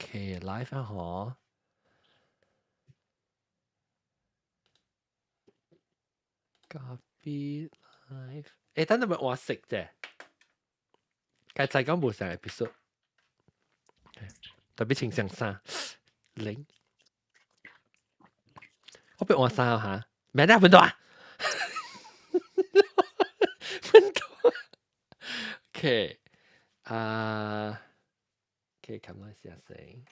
OK，live 啊嗬。Copy live。誒，等陣咪我食啫。計再講無上 episode。特別穿上衫，零。我俾我衫嚇，咩咧？分到啊？分到。OK，啊，OK，撳來試下先。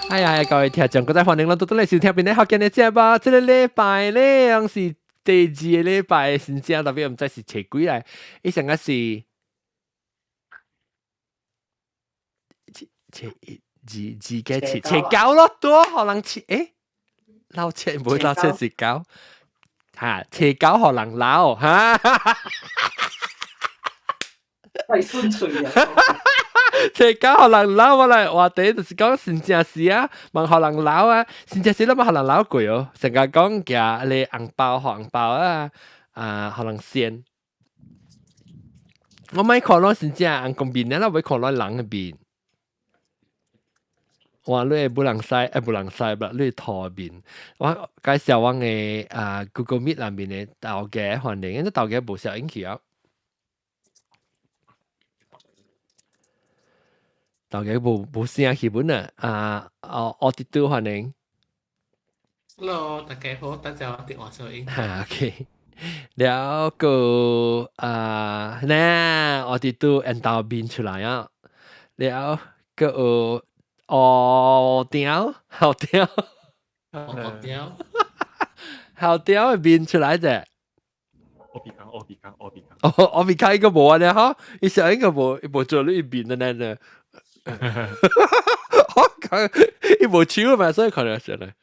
哎呀，各位聽眾，各位歡迎咱倒轉來收聽邊個福建的節目。這個禮拜咧，是第二個禮拜，真正特別毋知是初幾來，伊上個是初一、二、二幾七、初九咯，多予人七欸，老七無老七是九，哈，初九予人老，哈，太順喙啊！初九予人老，我來話題就是講真正是啊，問予人老啊，真正是咱嘛予人老過哦，成日講寄你紅包紅包啊，啊，予人先。我莫看攏真正紅公面，咱欲看攏人的面。哇！你會無人使，欸，無人使吧？你會塗面。我介紹我的啊 Google Meet 內面的頭家歡迎，這頭家無聲音去啊。頭家無聲去本啊！啊，哦，奧迪都歡迎。 Hello，大家好，等陣我電話收音。哈，OK。了個啊，呢，奧迪都緣投面出來啊。了個有烏雕，後雕，烏雕，後雕的面出來者。我別講，我別講，我別講。哦，我別講，應該無啊，吼，伊上應該無，伊無做你面的呢呢。我講伊無手嘛，所以可能是咧。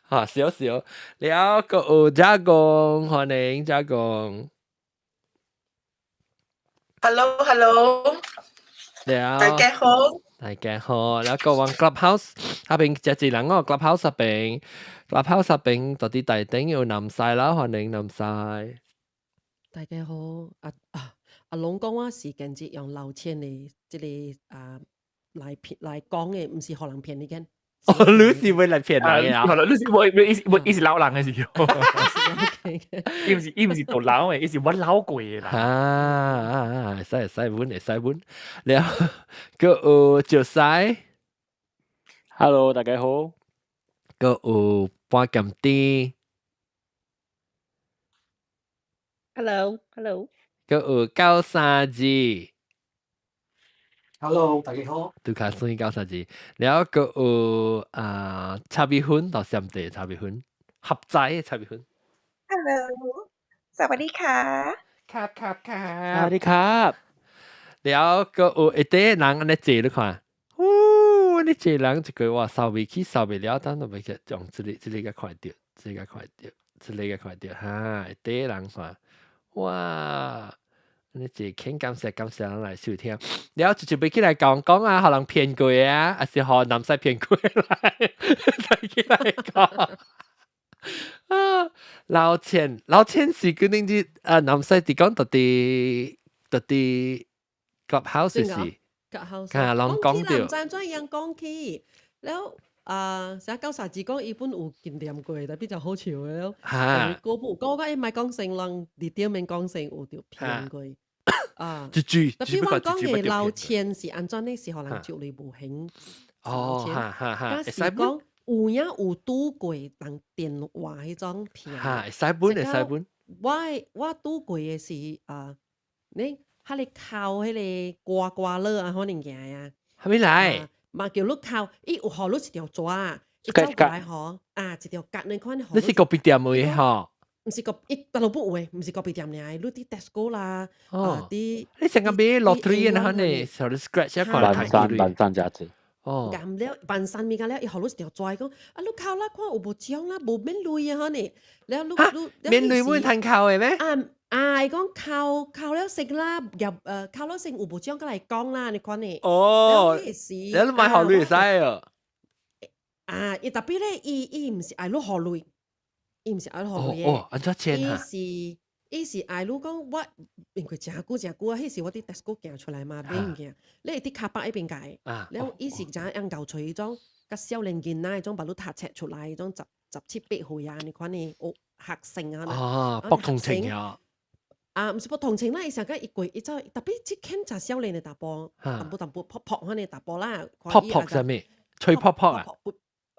哈，少少，了個有加工，歡迎加工。 Hello，Hello。了，大家好。大家好，了個往 Clubhouse 下邊這一人哦，Clubhouse 入邊，Clubhouse 入邊到底大頂有南西啦，歡迎南西。大家好，阿啊阿龍講我是間接用老千的這個啊來騙來講的，毋是予人騙你見。哦，你是會來騙人啊？你是會會伊是老人的時候，伊毋是做老的，伊是我老過的啦。啊啊，會使會使，阮會使阮。了，閣有石西，Hello，大家好。閣有半鹹甜，Hello，Hello。閣有九三二。 Hello，大家好。拄較算九三二，了閣有啊炒米粉到上帝炒米粉，合仔的炒米粉。 Hello，สวัสดีค่ะ 卡卡卡，สวัสดีครับ。了閣有一塊人按呢坐你看，嗚，你坐人一個哇，掃袂去，掃袂了，等都袂去，用這個這個較看著，這個較看著，這個較看著，哈，一塊人看，哇！你這肯感謝感謝人來收聽，了就準備起來講講啊，予人騙過啊，還是予南西騙過來，來起來講。啊，老錢老錢是肯定是啊，南西佇講到底到底 Clubhouse 是， Clubhouse，看人講著，毋知怎樣講起，了啊，成九三字講伊本有經驗過，特別就好笑的了。哈，個有講講伊莫講聲，人佇頂面講聲有著騙過。啊，一句，特別我講的老錢是按怎呢？是予人招來無形。哦，哈哈哈，假是講有影有拄過人電話彼種騙。哈，會使本會使本。我我拄過的是啊，你彼個扣彼個刮刮樂啊，可能物件啊。啥物來？嘛叫你扣，伊有予你一條紙，伊走過來吼，啊，一條夾，你看你是咖啡店的吼？毋是個，伊大陸不有的，毋是咖啡店爾，你佇 Tesco 啦，啊，佇你成個買 lottery 的呢？小你 scratch 一看萬山萬山價值。哦，撳了萬山物件了，伊予你一條紙講，啊，你扣啦，看有無獎啦，無免錢啊，吼呢？了你你免錢免趁扣的咩？啊啊！伊講扣扣了先啦，入扣了先有無獎閣來講啦，你看呢？哦，你買予你會使哦。啊，伊 tapi 咧，伊毋是愛你予鐳，伊毋是愛你予鐳哦，按怎錢伊哈？是伊是愛你講我，因為誠久誠久啊，彼時我佇 Tesco 行出來嘛，買物件，你會佇卡巴彼邊改，了伊是怎樣𠢕揣彼種較少年囡仔彼種，把你讀冊出來彼種17、18歲啊，按呢款的學學生啊。哦，博同情啊！啊，毋是博同情啦，伊上個伊過伊走， tapi 這間誠少年的查埔，淡薄淡薄泡泡款的查埔啦。泡泡啥物？吹泡泡啊？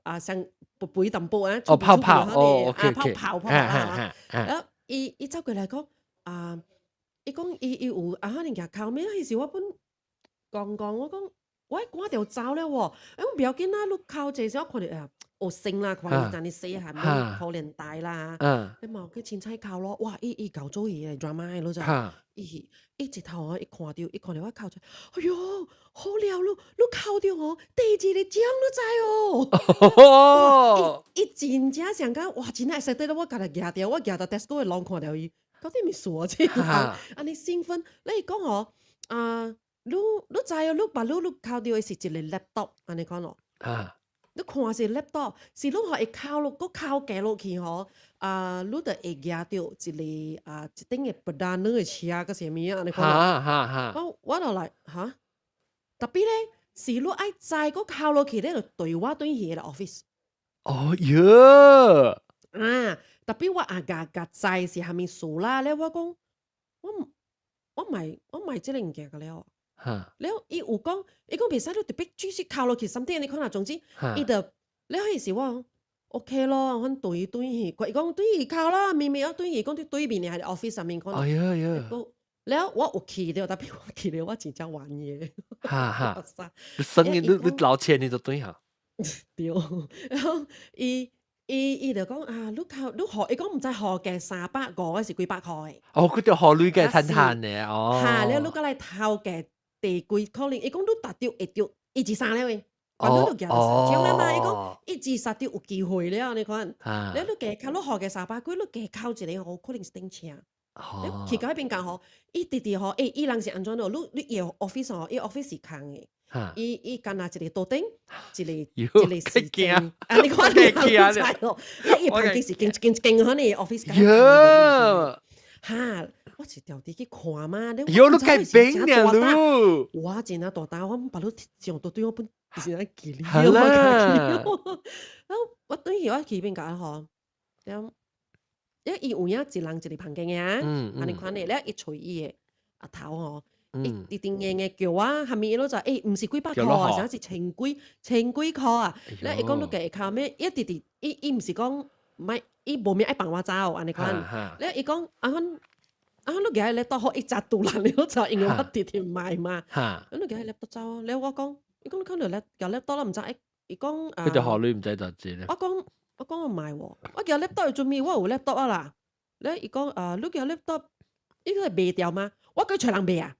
啊，像肥肥淡薄啊。哦，泡泡哦，OK 泡泡泡啊。啊，伊走過來講，啊，伊講伊有啊，可能舉哭咩？彼時我本講講，我講我趕著走了喎，欸，我不要緊啦，你哭這時我看著啊，學生啦，看伊當你細漢，可憐大啦，你嘛去凊彩哭咯，哇！伊伊𠢕做伊的 drama 咯就，伊伊一頭哦，伊看著我哭出，哎喲，好了，你哭著哦，第二个獎你知哦，伊真正想講，哇！真正會使得我家己舉著，我舉到 Tesco 的人看著伊，到底毋是傻這人，按呢興奮，你講哦，啊，你知哦，你把你哭著的是一個 laptop，按呢款咯。你看是 laptop，是你予伊敲落，閣敲加落去吼，啊，你就會舉著一個啊，一頂個 Perdana 的車，閣啥物啊？按呢款。哈哈哈！我就來哈， tapi 咧，是你愛知閣敲落去咧，就對我轉去個 office。哦喲！啊，tapi 我也共共知是啥物事啦，了我講，我買這個物件個了。了，伊有講，伊講袂使你特別繼續敲落去，something 你看啦，總之，伊就了彼時我講 OK 咯，阮對對去，伊講對去敲啦，明明啊對去，講佇對面的還是 office 上面看。哎呀呀！了我有去著，tapi 我去了，我真正玩伊。哈哈，你生意你老錢你就對下。對，然後伊就講啊，你敲你予，伊講毋知予價350還是幾百箍的。哦，佢就予鐳嘅趁趁的哦。哈，了你閣來頭價第幾可能？伊講你達著會著一二三了的，反正你舉著三張了嘛。伊講一二三著有機會了，你看。了你加敲你予價300幾，你加敲一個吼，可能是頂車。你去到彼邊講吼，伊直直吼，欸，伊人是按怎咯？你伊 office 吼，伊 office 是空的。伊干焦一個桌頂，一個時鐘，啊！你看你知咯？伊旁邊是間一間一間可能 office。喲！哈！我是調佇去看嘛，你喲，你該變了嚕！我真啊大膽，我把你上桌對我本是按記你，好啦。我我轉去我去邊甲吼，了，因為伊有影一人一個房間的啊，按呢款的，了伊揣伊的阿頭吼。伊直直硬硬叫我，下面伊攏就欸，毋是幾百箍啊，啥是千幾千幾箍啊？了伊講你家會敲咩？伊直直伊毋是講莫，伊無咩愛放我走按呢款。了伊講啊，阮啊，你舉咧倒好伊誠突然，你知因為我直直買嘛。你舉咧倒走啊？了我講，伊講你可能咧舉咧倒啦，毋知欸，伊講啊。佢就予鐳毋知就知咧。我講我買喎，我舉 laptop 有做咩？我有 laptop 啊啦。了伊講啊，你舉 laptop，伊個會賣掉嗎？我閣揣人賣啊！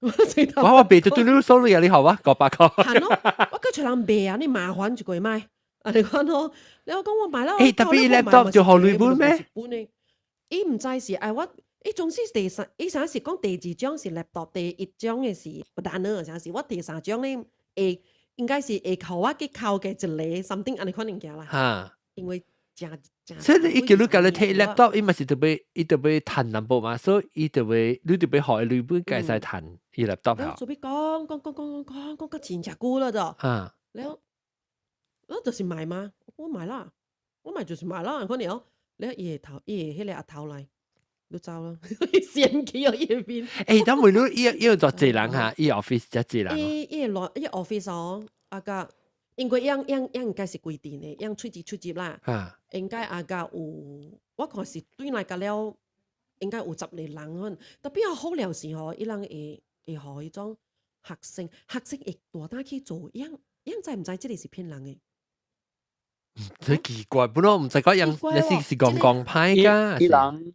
我賣就對你收你啊！你好啊，500箍。係咯，我閣揣人賣啊！你麻煩一個買，啊你看咯，你我講我買啦。欸，tapi laptop 就予鐳本咩？伊毋知是愛我，伊總是第三，伊啥是講第二張是 laptop，第一張的是 banana，啥是我第三張咧會應該是會予我去敲嘅一個 something 按呢款物件啦。因為誠誠。所以伊叫你共你提 laptop，伊嘛是特別，伊特別趁淡薄嘛，所以伊特別，你特別予伊鐳本會使趁伊 laptop 了做欲講講講講講講講真正久了就。了，我就是買嘛，我買啦，我買就是買啦，可能哦。了伊會頭，伊會彼個阿頭來，你走啦，嫌棄哦伊的面。欸，等會你伊有偌濟人哈？伊 office 遮濟人。伊伊伊 office 哦，啊甲，因為樣應該是規定的，樣出入出入啦。應該啊甲有，我看是對來甲了，應該有10個人可能。tapi 較好料是吼，伊人會予彼種學生，學生會大膽去做，樣樣知毋知這個是騙人的？這奇怪，本來毋知講樣，是戇戇歹㗎。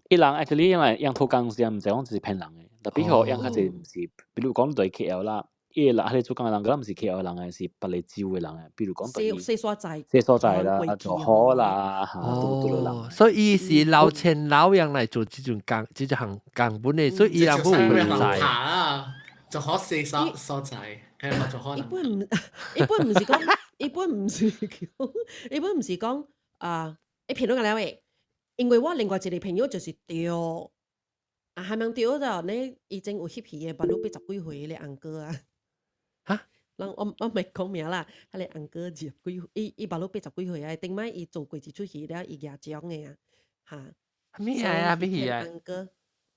伊人 actually 因為樣土工時毋知講是騙人的，特別吼樣較濟毋是，比如講對 KL 啦，伊個人彼個做工的人，敢毋是 KL 人的，是別个州的人的，比如講對細所在，細所在啦，就好啦，嚇，都都人。所以伊是老錢老樣來做這種工，這種行工本的，所以伊人不會知。就可四所所在，係就可能。一般唔，一般唔是講，一般唔是講，一般唔是講啊，伊騙到個了誒，因為我另外一個朋友就是對，啊，係咪對就呢？以前有翕戲的，捌你80幾歲的 uncle 啊。嚇？人我咪講名啦，彼個 uncle 20幾，伊捌你80幾歲啊，頂擺伊做過一齣戲了，伊舉獎的啊，嚇。咩啊？咩戲啊？ uncle，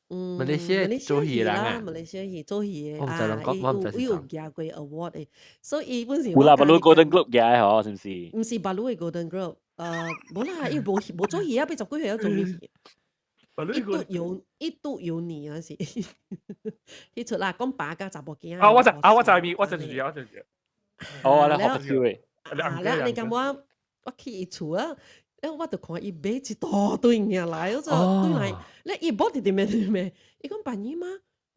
嗯，馬來西亞做戲人啊？馬來西亞戲做戲的我唔知人講，伊我唔知有伊有舉過 award 的，所以伊本是有啦，捌你 Golden Globe 嘅嗬，是唔是？毋是捌你的 Golden Globe，無啦，伊無做戲啊，80幾歲要做咩戲？一嘟有你啊是，彼出啦，講爸佮查某囝。啊，我知啊，我知咪，我知住，我知住。哦，你學得嘅。啊，了你感覺我去伊厝啊，了我就看伊買一大堆物件來，我就對來，了伊無佇佇面佇面，伊講便宜嗎？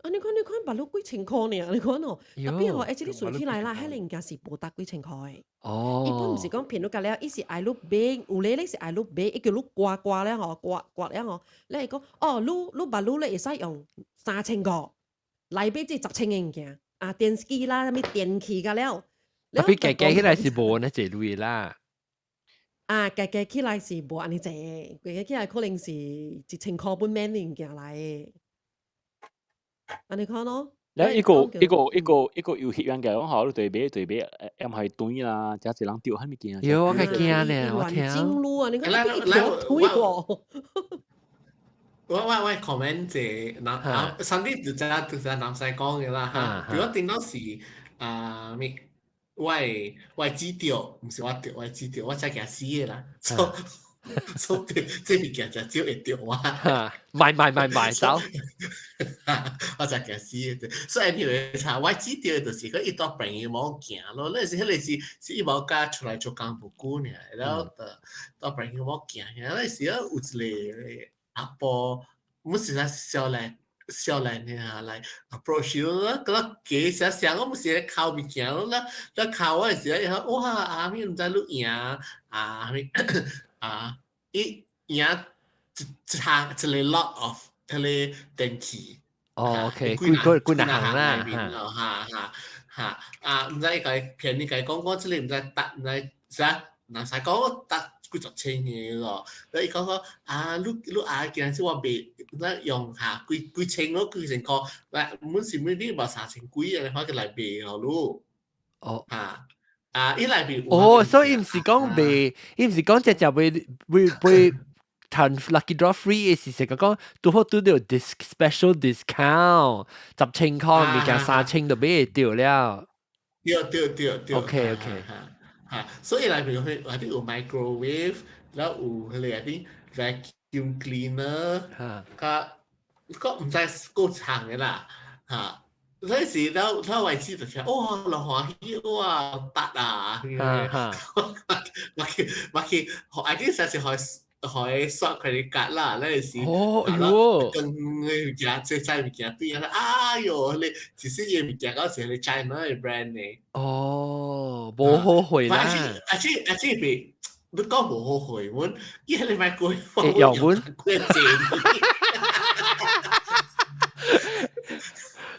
啊，你看你看，捌你幾千箍爾，你看哦，特別吼，欸，這個算起來啦，彼個物件是無值幾千箍的。伊本毋是講騙你甲了，伊是愛你買，有咧咧是愛你買，伊叫你刮刮了吼，刮刮了吼，你會講哦，你捌你咧會使用3000箍來買這10千个物件，啊，電視機啦，啥物電器甲了。 Tapi 加加起來是無呢這類啦。啊，加加起來是無按呢濟，加加起來可能是1000箍本免的物件來的。按呢看咯。咧一個有翕樣嘅，講好，你對買對買，毋係對啦，真濟人著彼物件。有我較驚咧，我聽。亂路啊！你看一條腿喎。我 comment 者，嗱啊，上啲就南西講嘅啦嚇。如果頂到是啊咩？我知著，毋是我著，我知著，我才驚死嘅啦。所以這物件就少會著我。買買買買走。我才驚死嘅。所以你查我知著就是佢一到朋友冇行咯，那是彼個是伊無甲出來做工無久爾，然後就到朋友冇行，那時有一個阿婆，毋是啥少年少年爾來 approach 咯，覺得加聲聲，我毋是咧哭物件咯，咧咧哭我的時候，伊講哇阿咪毋知你贏啊咪啊，伊贏一一項一個 lot of 彼個電器。哦，OK，幾個幾若項啦，哈哈哈啊，毋知伊共伊騙你共伊講講這個毋知達毋知啥，若使講達幾十千個咯，你伊講講啊，你啊，今日我賣，咱用下幾幾千咯，幾千箍，來，阮是每年無3000幾啊，我個來賣予你。哦。嚇啊！伊內面哦，所以伊毋是講賣，伊毋是講只只買買買趁 lucky draw free 的是成個講拄好拄著 special discount，10千箍物件3000就買會著了。對對對對。 OK。嚇，所以內面會或者有 microwave，然後有彼個啲 vacuum cleaner，較個毋知夠長的啦，嚇。嗰時了了位置就聽，哇，落歡喜，哇，得啊！我去，I think 實是可以刷 credit card 啦，那時哦喲，跟物件這這物件對啊，哎喲，你其實伊物件嗰時係 China 的 brand 呢。哦，無後悔啦。啊，這別，你講無後悔，阮伊係買貴，用阮貴錢。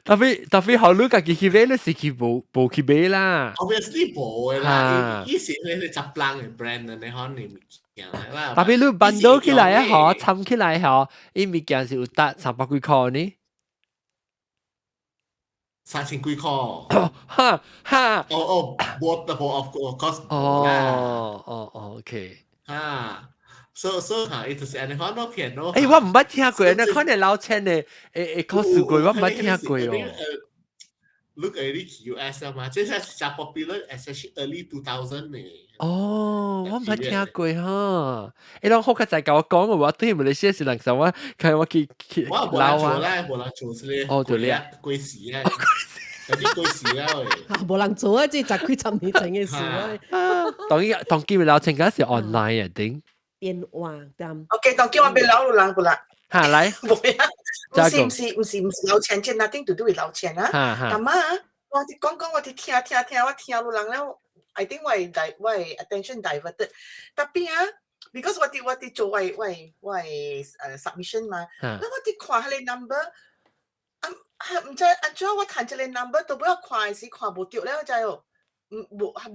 特別後你家己去買，你是去無去買啦。 Obviously 無的啦，伊是迄個雜人的 brand 的，你可能物件啦。特別你 bundle 起來啊，嗬，摻起來嗬，伊物件是有達300幾箍呢。 3000幾箍。哈哈。哦哦，無無 of course。哦哦哦，OK。啊。所以嚇，伊就是按呢款咯騙咯。欸，我毋捌聽過，那款的老千的，會考試過，我毋捌聽過哦。 Look at 你去 US 啊嘛，這才是真 popular，especially early 2000 呢。哦，我毋捌聽過哈。欸，攏好較濟共我講嘅話，對馬來西亞是人啥我看我去我無人做啦，無人做這個。哦，對了。過時啊，有啲過時啊喂。啊，無人做啊，這十幾十年前嘅事啊。當然，當今老千嗰是 online 啊，頂。電話對。 OK，當今我欲老人過啦。嚇來。無啊，毋是老錢，這 nothing to do with 老錢啊。阿媽，我佇講講，我佇聽聽聽，我聽有人了，I think 我 attention diverted。Tapi 啊，because 我佇做我 submission 嘛，那我佇看彼個 number，啊，毋知按怎我趁這个 number 都要看的時看無著了，知無？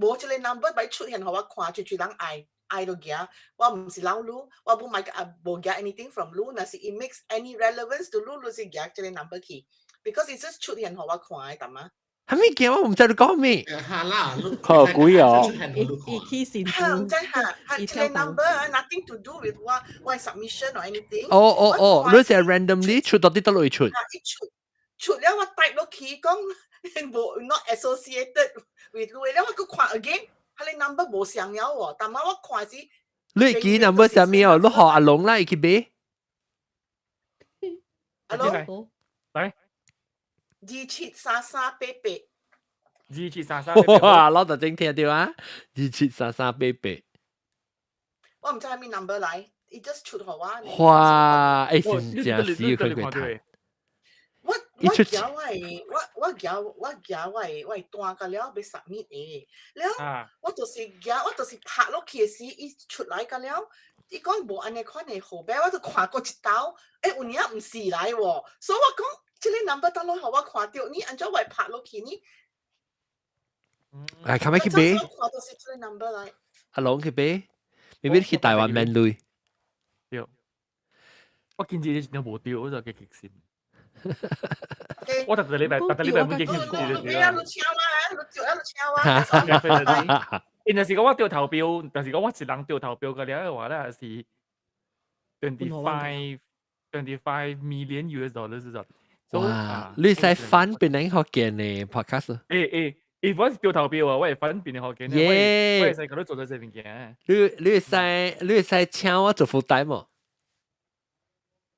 無這个 number 擺出現予我看，就人愛愛就行。我毋是老滷，我無買啊無夾 anything from 滷，若是 it makes any relevance to 滷，你是夾這个 number 去，because it just 出現予我看的，淡仔。係咩件？我毋知你講咩。哈啦，靠鬼哦！伊起先哈，毋知哈，哈，這个 number nothing to do with 我 submission or anything。哦哦哦，你是 randomly 出到啲得落去出。一出出了我 type 落去講無 not associated with 你，了我閣看 again，彼个 number 無相了喎，但係我看是。你記 number 啥物哦？你學阿龍啦，伊去買。阿龍，來。273388。2733。哇！老豆正聽到啊！273388。我毋知啥物 number 來，伊 just 出予我。哇！欸，真正死佢佢睇。我夾我的我夾我夾我的單甲了欲 submit 的，了我就是夾我就是拍落去的時，伊出來甲了，伊講無按呢款的號碼，我就看過一道，欸，有影毋是來喎，所以我講這个 number 倒落予我看著，你按怎會拍落去呢？哎，較欲去買？看就是這个 number 來。阿龍去買，明明去台灣免鐳。對，我見住你真無對，我就幾激心。我逐個禮拜，逐個禮拜每日去試你啊，你請我啊，你叫啊，你請我。因就是講我掉投票，但是講我一人掉投票個了的話咧，是 25 million US dollars 就。哇！你使翻變兩福建的 podcast？欸欸，欸，我是掉投票啊，我會翻變福建。耶！我會使佮你做咗這物件。你會使請我做 full time 無？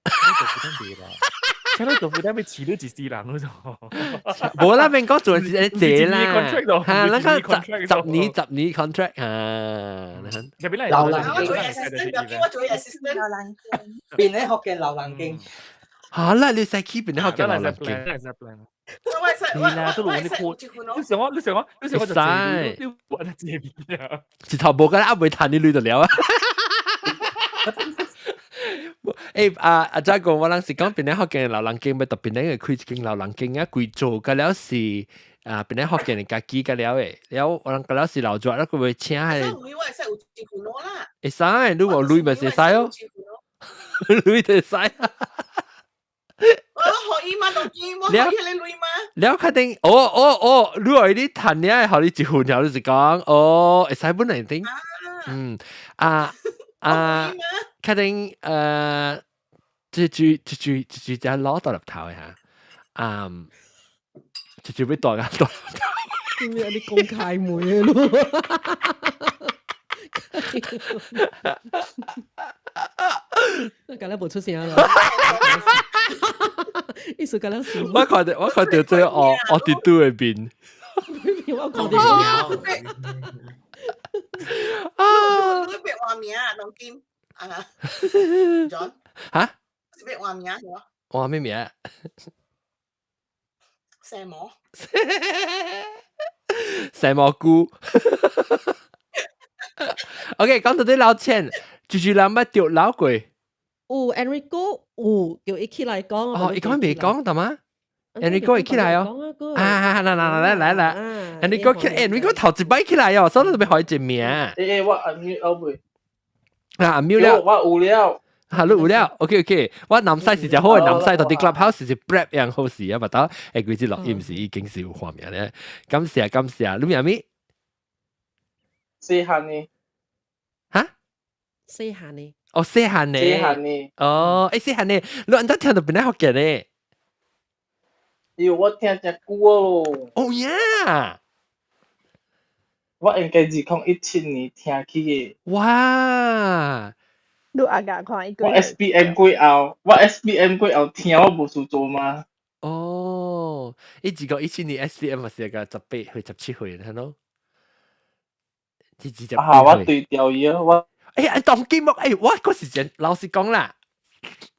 做 full time 袂啦。請你做 full time 欲飼你一世人嗰種。無啦，免講做是這啦。嚇，那個十年十年 contract 啊。老人我做 assistant，我做 assistant。老人變咧福建老人經。嚇啦，你使去變咧福建老人經。我啦，都你看，你想我，你想我，你想我就借你，你玩借邊啊？一頭無個阿未趁你鐳就了啊！欸啊阿仔講，我人是講檳城福建老人間，欲到檳城會開一間老人間啊，規做甲了是啊，檳城福建的家己甲了的，了我人甲了是老熱，了閣會請彼個。會使有一份咯啦。會使，你無鐳嘛是會使哦，鐳就會使。我可以嗎？當然，我可以你鐳嗎？了確定，哦哦哦，你愛你趁了，予你一份，了就是講，哦，會使本來定，嗯啊啊，確定這句這句這句只攞到入頭的嚇，嗯，這句欲大個大。咩？你公開妹咯？敢若無出聲咯。意思敢若是。我看著這個學學佇拄的面。我看著。啊！你別換名啊，龍金啊，John。嚇？是欲換名是無？換咩名？西魔。西蘑菇。OK，講到啲老錢，就是人捌著老過。有 Enrico 有叫伊起來講。哦，伊講未講得嗎？Enrico 會起來哦。啊，來來來來來，Enrico 起，Enrico 頭一擺起來哦，所以特別予伊一名。欸欸，我 unmute 了未？啊，unmute 了。我有了。哈，你有了，OK OK。我南西是真好的，南西到啲 clubhouse 是 brap 樣好事啊，嘛到誒幾次錄音時已經是有畫面咧。感謝感謝，你名咩？細漢呢？哈？細漢呢？哦，細漢呢？細漢呢？哦，欸，細漢呢？你按怎聽著檳城福建呢？喲，我聽誠久咯。哦呀！我應該2017年聽起的。哇！你阿共看伊我 SPM 過後，我 SPM 過後聽我無事做嗎？哦，伊2017年 SPM 嘛是個18歲、17歲，係咯？啊，我對調伊啊，我。欸，當今目，欸，我嗰時真老實講啦，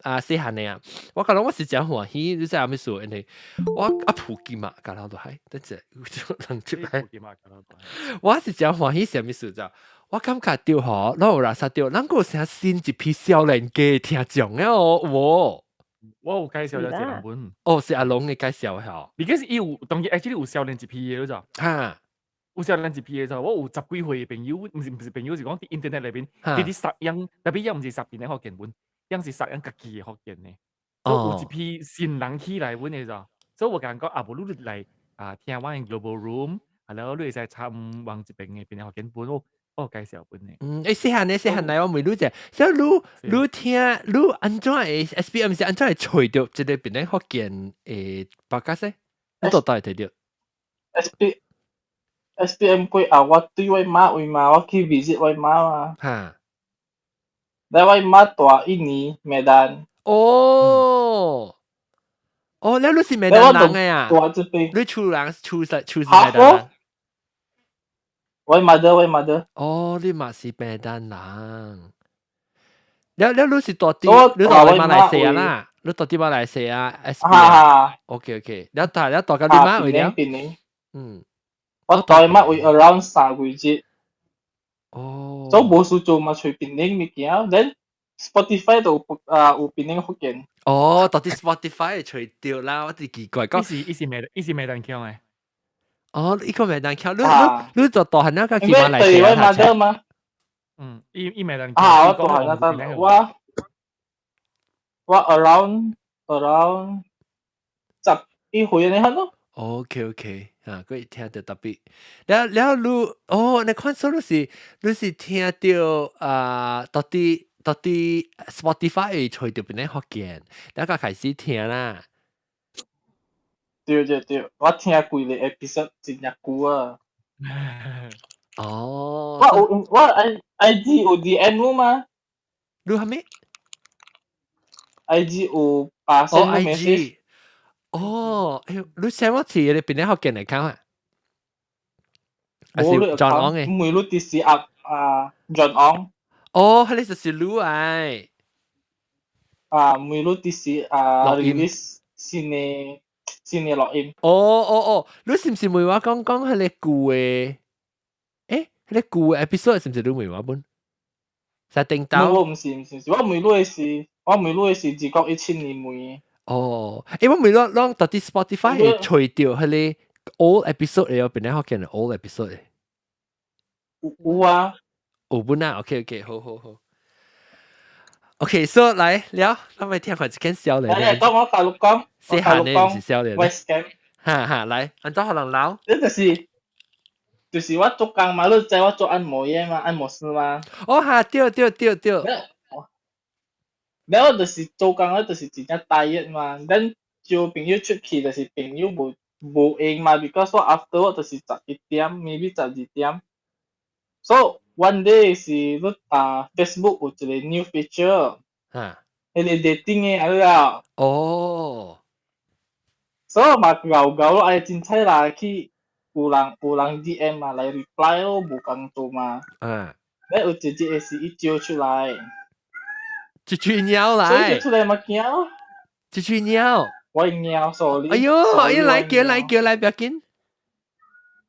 啊，細漢的啊，我講我是真歡喜，你知啥物事？因為我啊普及嘛，甲老都係，等陣人接來。我是真歡喜，啥物事就？我感覺著吼，咱有垃圾著，咱閣有啥新一批少年家聽眾的哦，有無？我有介紹咗一個人本。哦，是阿龍嘅介紹嚇。 because 伊有當然 actually 有少年一批嘅嗰有少年一批嘅就，我有十幾歲嘅朋友，毋是朋友，是講佇 internet 內邊，佇佇殺樣，特別伊毋是殺邊嘅福建本，伊是殺樣家己嘅福建嘅。所以有一批新人起來阮嘅就，所以我共講啊，無你來啊聽我嘅 global room，啊，然後你會使參往這邊嘅邊嘅福建本，我有介紹本嘅。嗯，欸，細漢咧，細漢來我問你者，所以你聽你按怎會 SPM 是按怎會揣著這个檳城福建的 podcast？你到佗會提著 SPM 過後，我對我媽位嘛，我去 visit 我媽嘛。咧我媽蹛印尼 Medan。哦，哦，你你是檳城人的啊？蹛這邊。你厝人厝是厝是檳城人？我 mother 我 mother。哦，你嘛是檳城人。了了，你是蹛佇，你蹛佇馬來西亞啦？你蹛佇馬來西亞 S P 啊？OK OK，了蹛了蹛佮你媽位了？我蹛媽位 around 3個月。哦。所以無事做嘛，揣檳城物件，then Spotify 就啊有檳城福建。哦，蹛佇 Spotify 揣著啦，我佇奇怪講。伊是檳城腔的。哦，伊個檳城腔，你你你就大漢那個去馬來西亞讀冊嘛？嗯，伊檳城啊，我大漢那個我 around 11歲那咯。 OK OK，啊，閣聽著特別。了了，你哦，你看說你是聽著啊，蹛佇 Spotify 會揣著檳城福建，了才開始聽啦。對對對，我聽幾個 episode 真正久啊。哦。我有我 IG 有 DM 你嗎？你啥物？IG 有把 send message。哦，欸，你 send 我去檳城福建來看啊？還是 John Ong 的？每日啲是啊啊 John Ong。哦，彼个就是你愛。啊，每日啲是啊 release 新的錄音。哦哦哦，你是毋是問我講講彼个舊的？欸，彼个舊的 episode 是毋是你問我本？在頂頭。我毋是毋是，我問你的是2017年問。哦，欸，我問你，攏蹛佇 Spotify 會揣著彼个 old episode 的，檳城福建的 old episode 的。有啊。有本啊，OK OK，好好好。OK，so 來了，咱來聽看一間少年。來，當我甲你講，細漢的毋是少年。我 scam。哈哈，來，按怎予人鬧？這就是我做工嘛，你知我做按摩業嘛，按摩師嘛。哦哈，對對對對。了就是做工咧，就是真正 tired 嘛。咱招朋友出去，就是朋友無閒嘛，because 我 after 我就是11點，maybe 12點。So one day 是你啊 Facebook 有一個 new feature，彼個 dating 的啊了。哦。所以嘛𠢕𠢕咯，哎真彩啦，去有人 DM 嘛來 reply 咯，無工做嘛。咧有一日是伊招出來。一隻貓來。所以出來嘛驚。一隻貓。我貓，sorry。哎喲，哎來叫來叫來，不要緊。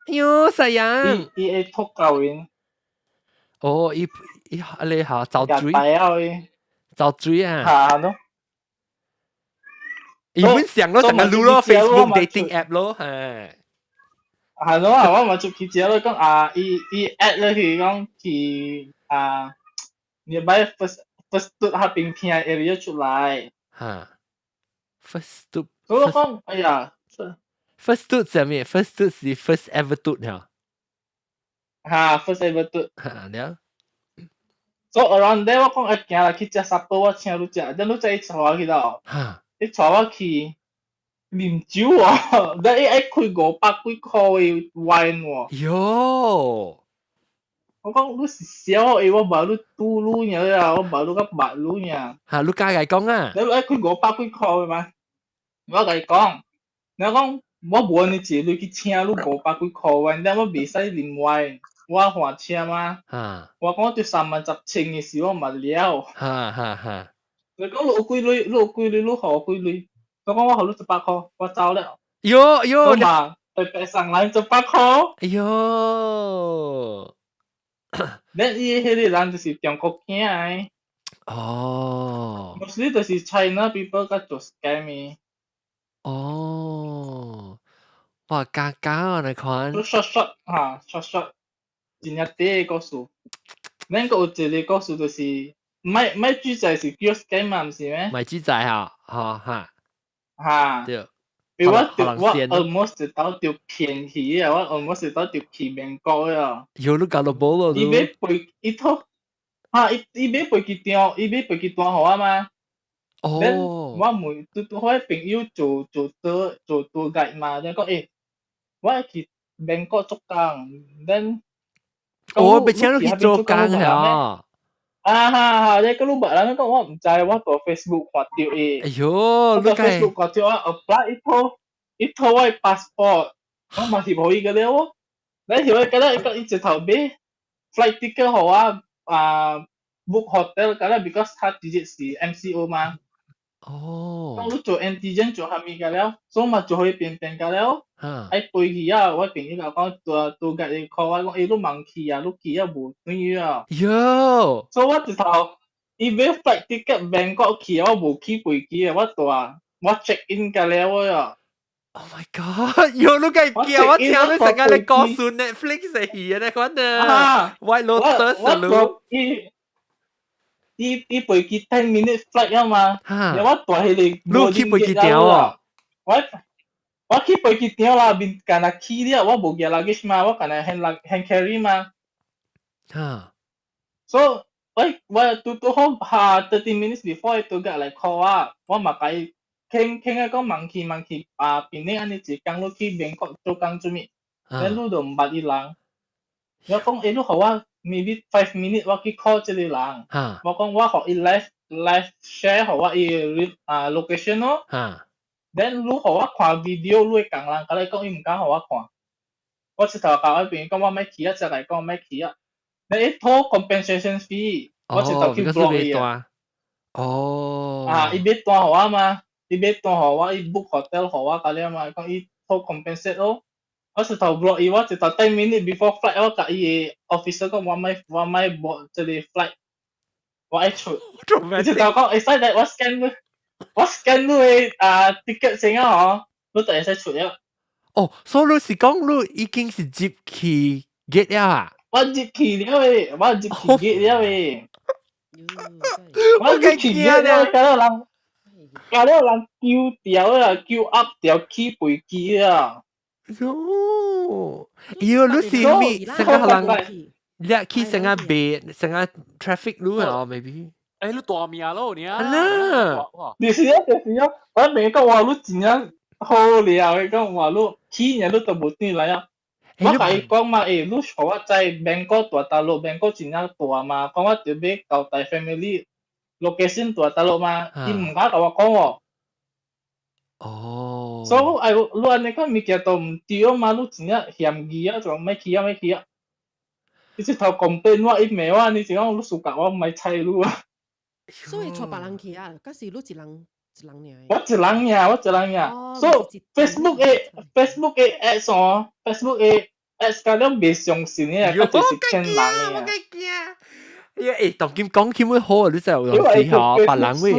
哎喲，sayang。伊會吐狗因。哦，伊伊啊你嚇走水。走水啊。嚇喏。伊本上咯，成個擼咯，Facebook dating app 咯，係。係咯，我嘛出去食咯，講啊，伊伊 add 落去講去啊，你擺 first 拄彼邊聽 area 出來。嚇，first 拄。所以我講，哎呀，first 拄啥物？first 拄是 first ever 拄了。嚇，first ever 拄。嚇了。 So around there 我講愛行啦，去食 supper，我請你食，等你再𤆬我去到。伊𤆬我去啉酒哦，你伊愛開500幾箍的 wine 喎。喲！我講你是痟的，我無你拄你爾啊，我無你較捌你爾。嚇，你家己講啊？你愛開500幾箍的嗎？我共伊講，你講我無按呢錢去請你五百幾箍 wine，但我袂使啉 wine，我還車嗎？我講對3萬10千的時我嘛了。哈哈哈！你講你有幾鐳？你有幾鐳？你予我幾鐳？我講我予你100箍，我走了。喲喲！嘛，白白送來100箍。哎喲！咱伊彼個人就是中國囝的。哦。 Mostly 就是 China people 較做 scam 嘅。哦，哇，加加啊，你看。都 short short 嚇，short short，真正短個故事。咱個有一個故事就是，唔係主宰是叫 scam 嘛，毋是咩？唔係主宰嚇，嚇嚇。嚇。對。比我我 almost 一到就騙去啊！我 almost 一到就去美國啊！有你搞到冇咯？伊買飛伊套，嚇伊伊買飛機張，伊買飛機單予我嘛。哦。我問拄拄好朋友做做做做做 guide 嘛，你講欸，我去美國做工，then 我被請你去做工嚇。啊哈哈！你個你捌人講我毋知，我佇 Facebook 看著伊。哎喲，我佇 Facebook 看著我 apply 伊討伊討我 passport，我嘛翕予伊個了哦。你翕伊個了，伊講伊一頭買 flight ticket 予我啊 book hotel 個了，because 他直接是 MCO 嘛。哦。講你做 antigen 做啥物個了，所以嘛做予變變個了。愛飛去啊！我朋友共講，拄拄甲伊 call 我講，欸，你茫去啊？你去啊無轉去啊？喲！所以我一頭伊買 flight ticket Bangkok 去，我無去飛機啊！我蹛我 check in 個了啊！ Oh my god！喲，你計驚我聽你成日咧講述 Netflix 嘅戲啊！你講啊，White Lotus 啊！伊伊伊飛機 10 minute flight 啊嘛，然後我蹛彼個你去飛機場哦？我。我去飛機場啦，面干焦去了，我無寄 luggage 嘛，我干焦 hand carry 嘛。所以我我拄拄好下 30 minutes before 伊拄個來 call 我，我嘛共伊傾傾啊講問去問去啊，變你按呢一工你去美國做工做物，咱你都毋捌伊人。我講欸，你予我 maybe 5 minutes 我去 call 這個人。我講我予伊 live live share 予我伊啊 location 咯。Then 你予我看 video，你會共人，共你講伊毋敢予我看。我一頭共我朋友講我欲去啊，才來講欲去啊。你伊討 compensation fee，我一頭去 block 伊啊。哦。啊，伊買單予我嘛，伊買單予我，伊 book hotel 予我，甲了嘛，講伊討 compensate 咯。我一頭 block 伊，我一頭 10 minute before flight，我共伊个 officer 講我欲我欲 board 這個 flight，我愛出。伊一頭講會使來我 scan 你，我 scan 你个啊 ticket 先啊吼，你就會使出了。哦，所以你是講你已經是入去 gate 了啊？我入去了誒，我入去 gate 了誒。我入去 gate 了，甲了人，甲了人丟掉啊，丟 up 掉起飛機啊。喲，喲，你是咪成個人？你去成個別成個 traffic 路啊，maybe。欸，你大命咯，你啊！啊！就是啊，就是啊，我明講話你真正好料，伊講話你去年你都無轉來啊。我共伊講嘛，欸，你予我知 Bangkok 蹛佗落，Bangkok 真正大嘛，講我著欲交代 family location 蹛佗落嘛，伊毋敢共我講喎。哦。所以我哎，你按呢款物件都毋對嘛，你真正嫌疑啊，就欲去啊，欲去啊。伊這頭 complain 我，伊罵我，你是講你輸甲我，毋愛睬你啊。所以帶別人去啊，抑是你一人一人爾？我一人爾，我一人爾。所以 Facebook 的 Facebook 的 ads 哦，Facebook 的 ads 甲了袂相信的，較濟是騙人的。我驚。欸，當今講起會好，你就有時候別人會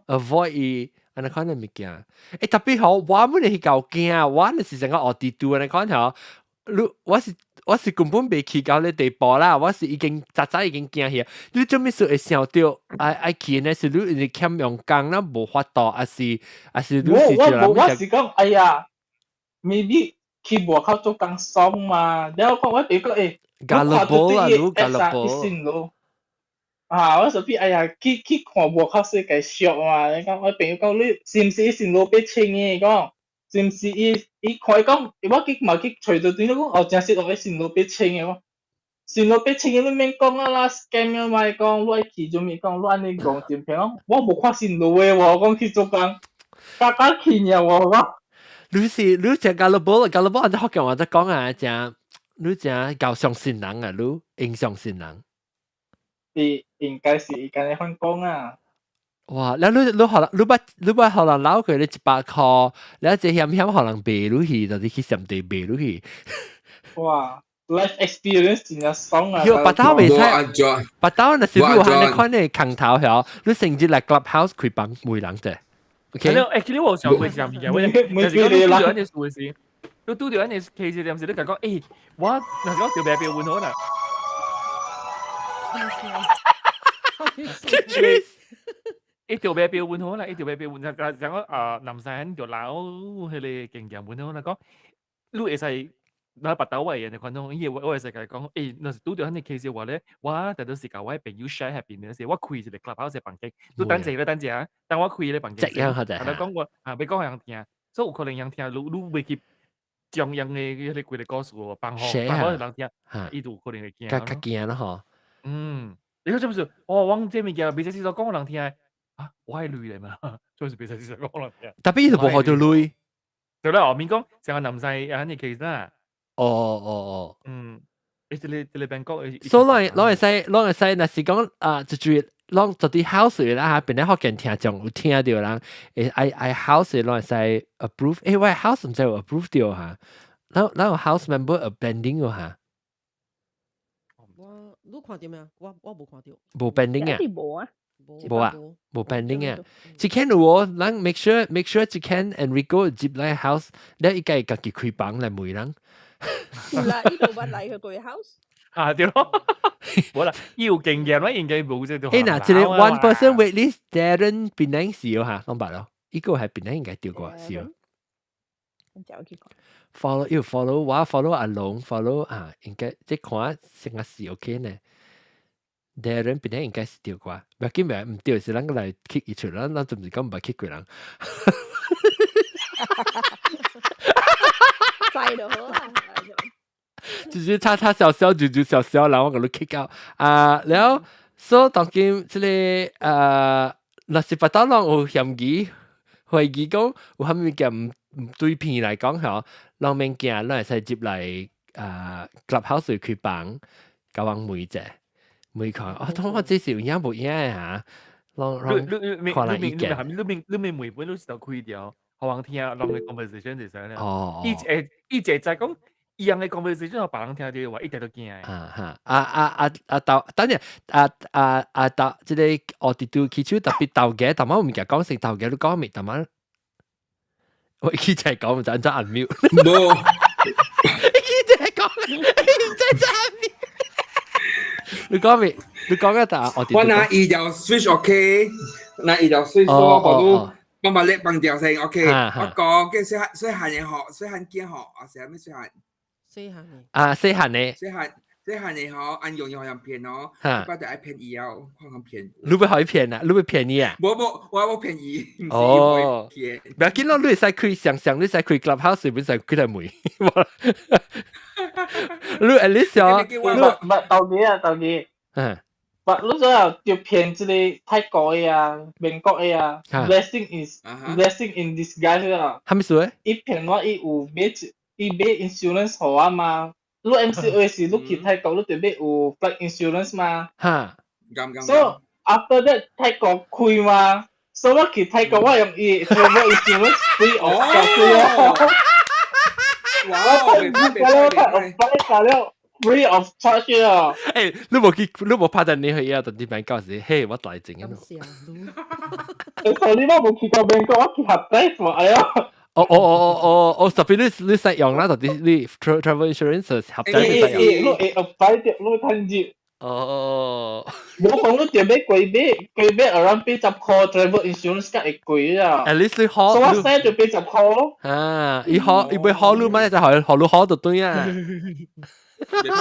avoid 伊按呢款的物件。欸，特別好，我本來是夠驚，我那是成個學地圖按呢款吼，你我是根本未去到呢地步啦，我是已經早早已經驚去。你做咩事會想到愛愛去呢？是你因為欠用工啦，無法度，還是你是我我是講，哎呀，maybe 去外口做工爽嘛。然後講我別個欸， gullible 啊，你 gullible。啊！我說比哎呀，去去看外口世界俗嘛。你講我朋友講你是毋是伊線路爬清的？講是毋是伊伊看伊講，我去嘛去揣著對講哦，真實哦，伊線路爬清的講，線路爬清的你免講啊啦，scam 啊嘛，伊講你愛去做物講，你按呢戇真平講，我無看線路的喎，講去做工，加加去爾喎，我。你是你食 gullible，gullible 按福建話得講啊，誠你誠夠相信人啊，你應相信人。伊應該是伊按呢款講啊。哇！你你你可能你捌你捌可能撈佢你100箍，你一隻險險可能賣入去，就是去上地賣入去。哇！ life experience 真正爽啊！喲，白頭袂無安使，怎？白頭若是你有無安怎？按呢款的空頭曉，你甚至來 clubhouse 開房問人者，OK？ Actually 我有想過一樣物件，我就是講你拄著按呢事的時，你拄著按呢 case 點時，你共講，欸，我若是講著白表問好啦。伊著白表問好啦，伊著白表問，就就講啊，南山就老彼個經驗問好啦，講你會使。那白豆位人哋看到，伊我會使共伊講，欸，若是拄著按呢 case 話咧，我特別是共我的朋友 share 彼邊的時，我開一個 clubhouse 的房間，你等陣，你等陣啊，等我開彼個房間先，這樣好者同佢講我啊，欲講予人聽，所以有可能人聽，你你袂去將𪜶的彼個規個故事放予放予人聽，伊就有可能會驚較較驚咯吼。嗯，你講這毋是，哦，阮這物件袂使說講予人聽，啊，我愛鐳咧嘛，就是袂使說講予人聽。 Tapi 伊就無予著鐳。對啦，後面講成個南西按呢 case 啦。哦哦哦。嗯，欸，這個這個邊講，所以攏會使攏會使，若是講啊，就是攏做佇 house 啦嚇，邊咧福建聽眾有聽著人，會愛愛 house 攏會使 approve，欸，我 house 毋知有 approve 著哈，咱咱有 house member pending 哦哈。我你看著未？我我無看著。無 pending 啊？無啊。無啊，無 pending 啊。這間有哦，咱 make sure 這間 Enrico 入來 house，你伊家家己開房來問人。有啦，伊都捌來去過 house。啊對咯，無啦，伊有經驗啦，應該無這欸嗱，這個 one person wait list Darren 檳城是哦哈，攏捌咯，伊個係檳城應該對過是哦。follow 要 follow 我 follow 阿龍 follow 啊，應該這看成個是 OK 呢。Darren 檳城應該是對過，無要緊袂毋對，是咱個來 kick 伊出，咱咱就毋是講毋捌 kick 過人。知就好啦。就是吵吵笑笑，就就笑笑，然後我共你 kick out 啊，然後所以當今這個若是別當人有嫌疑，懷疑講有啥物件毋毋對片來講吼，攏免驚，咱會使入來啊 clubhouse 開房，共阮問者，問看，哦，當我這是有影無影的哈，攏攏看人意見。你免你免每本都是都開掉，予人聽人的 conversation 就使了。哦。伊會伊會知講。伊樣的 conversation 予別人聽著話，一直都驚。啊哈！啊啊啊啊豆，等陣啊啊啊豆，這個奧迪都起手特別豆嘅，淡仔有物件講成豆嘅，你講未？淡仔我一直講，毋知按怎按 mute。無。一直講，一直按 mute。你講未？你講一答奧迪。我拿伊條 switch OK，拿伊條 switch 說，我都幫把力放掉先 OK。我講嘅細漢細漢嘅學，細漢囝學，啊，啥物細漢？細漢的啊，細漢的，細漢細漢的吼，按用用人騙哦，我就愛騙伊哦，看人騙。你欲予伊騙啊？你欲騙伊啊？無無，我無騙伊，哦，騙。不要緊咯，你會使開想想，你使開 clubhouse，袂使開來問。你 at least 哦，你唔係豆姐啊，豆姐。嗯。不，你做後著騙這個泰國的啊、緬國的啊，blessing is blessing in disguise 啊。啥物事？伊騙我，伊有買伊買 insurance 予我嘛？你 MCO 時，你去泰國，你著買有 flight insurance 嘛？哈。 So after that 泰國開嘛？所以我去泰國，我用伊 travel insurance free of charge 哦。哇！我我了 free of charge 啊！欸，你無去，你無拍電話去啊？特啲變教時，嘿，我來整啊！欸，所以我無去過美國，我去合體過，哎呀！哦哦哦哦哦哦，特別你你使用啦，特別你 travel insurance 合體使用。欸，你會 apply 著，你趁入。哦。無講你著買貴買，貴買 around 80箍 travel insurance 才會貴啊。 At least 你好。所以我使著80箍咯。啊，伊好，伊欲好你買就予予你好就對啊。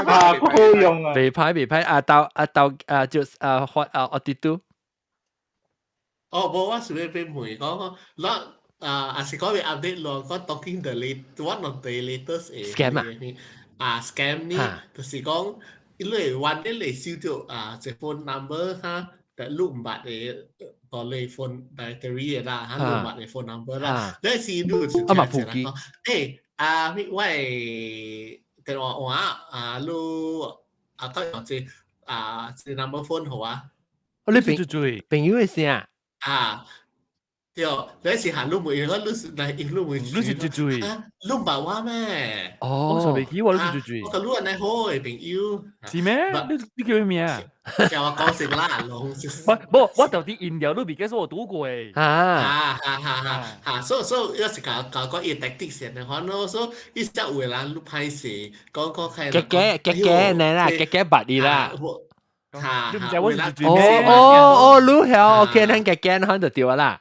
啊，好用啊！袂歹袂歹，啊豆啊豆啊就啊發啊奧迪都。哦，無，我是欲欲問講，咱啊，也是講欲 update 咯，講 talking the late one of the latest scam 啊，啊 scam 呢，就是講伊會揾你嚟收著啊，這 phone number 哈，但你毋捌的到你 phone directory 的啦，哈，你毋捌的 phone number 啦，你是你就啊嘛普及，欸啊，我的電話換啊，你啊，當用這啊，這 number phone 予我。哦，你朋朋友的聲啊？對，你是行你問我，你是來你問，你是最最，你唔捌我咩？哦，我就未記我你是最最。我個你係好嘅朋友。是咩？你叫咩名啊？叫我講成啦，龍。不，我到底飲料你未記得我賭過誒。啊啊啊啊啊！所以有時教教講伊 tactic 先的話，咯，所以伊只有的人你歹勢，講講開。假假假假你啦，假假捌你啦。嚇！你唔知我是最哦哦哦，你曉，OK，咱假假可就對啦。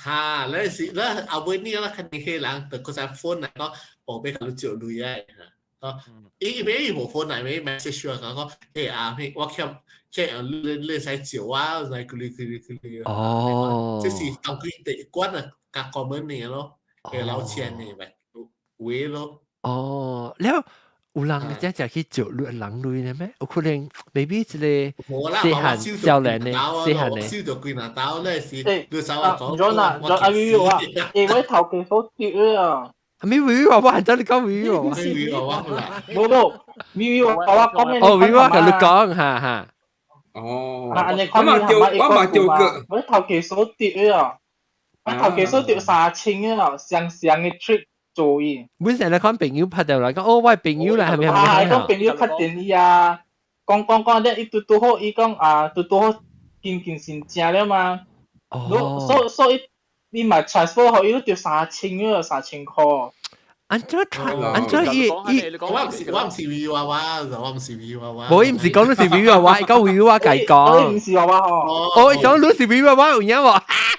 嚇！你是你後尾呢啦，肯定彼人就閣再 phone 來講，哦，欲共你借鐳啊！哦，伊伊伊無 phone 來，伊 message 我講講，欸啊，我欠欠你你使借我來佢佢佢佢。哦，這是當佢第一關啊，較 common 的咯，會老錢的咪有咯。哦，了有人真正去借鐳人鐳的咩？有可能 maybe 一個細漢少年的，細漢的。收到幾若刀咧是，你走啊，講啦，我阿 V 話，欸，我頭家所跌啊。係咪 V 話？我係真係講 V 話。 V 話我啦。無無，V 話我講咩？哦，V 話同你講，哈哈。哦。啊，你我嘛掉，我嘛掉過。我頭家所跌啊，我頭家所跌3000啊，雙雙嘅 trip 做伊。本身你看朋友拍電話講，哦，我朋友啦，係咪？啊，講朋友拍電話啊，講講講，咧伊拄拄好，伊講啊，拄拄好近近成正了嘛。哦。所以你嘛 transfer 予伊，你著三千個3000箍。按怎傳？按怎伊伊？我毋是 V 娃娃，我毋是 V 娃娃。無，伊毋是講你是 V 娃娃，伊講 V 娃家講。伊毋是娃娃吼。哦，伊講你是 V 娃娃有影無？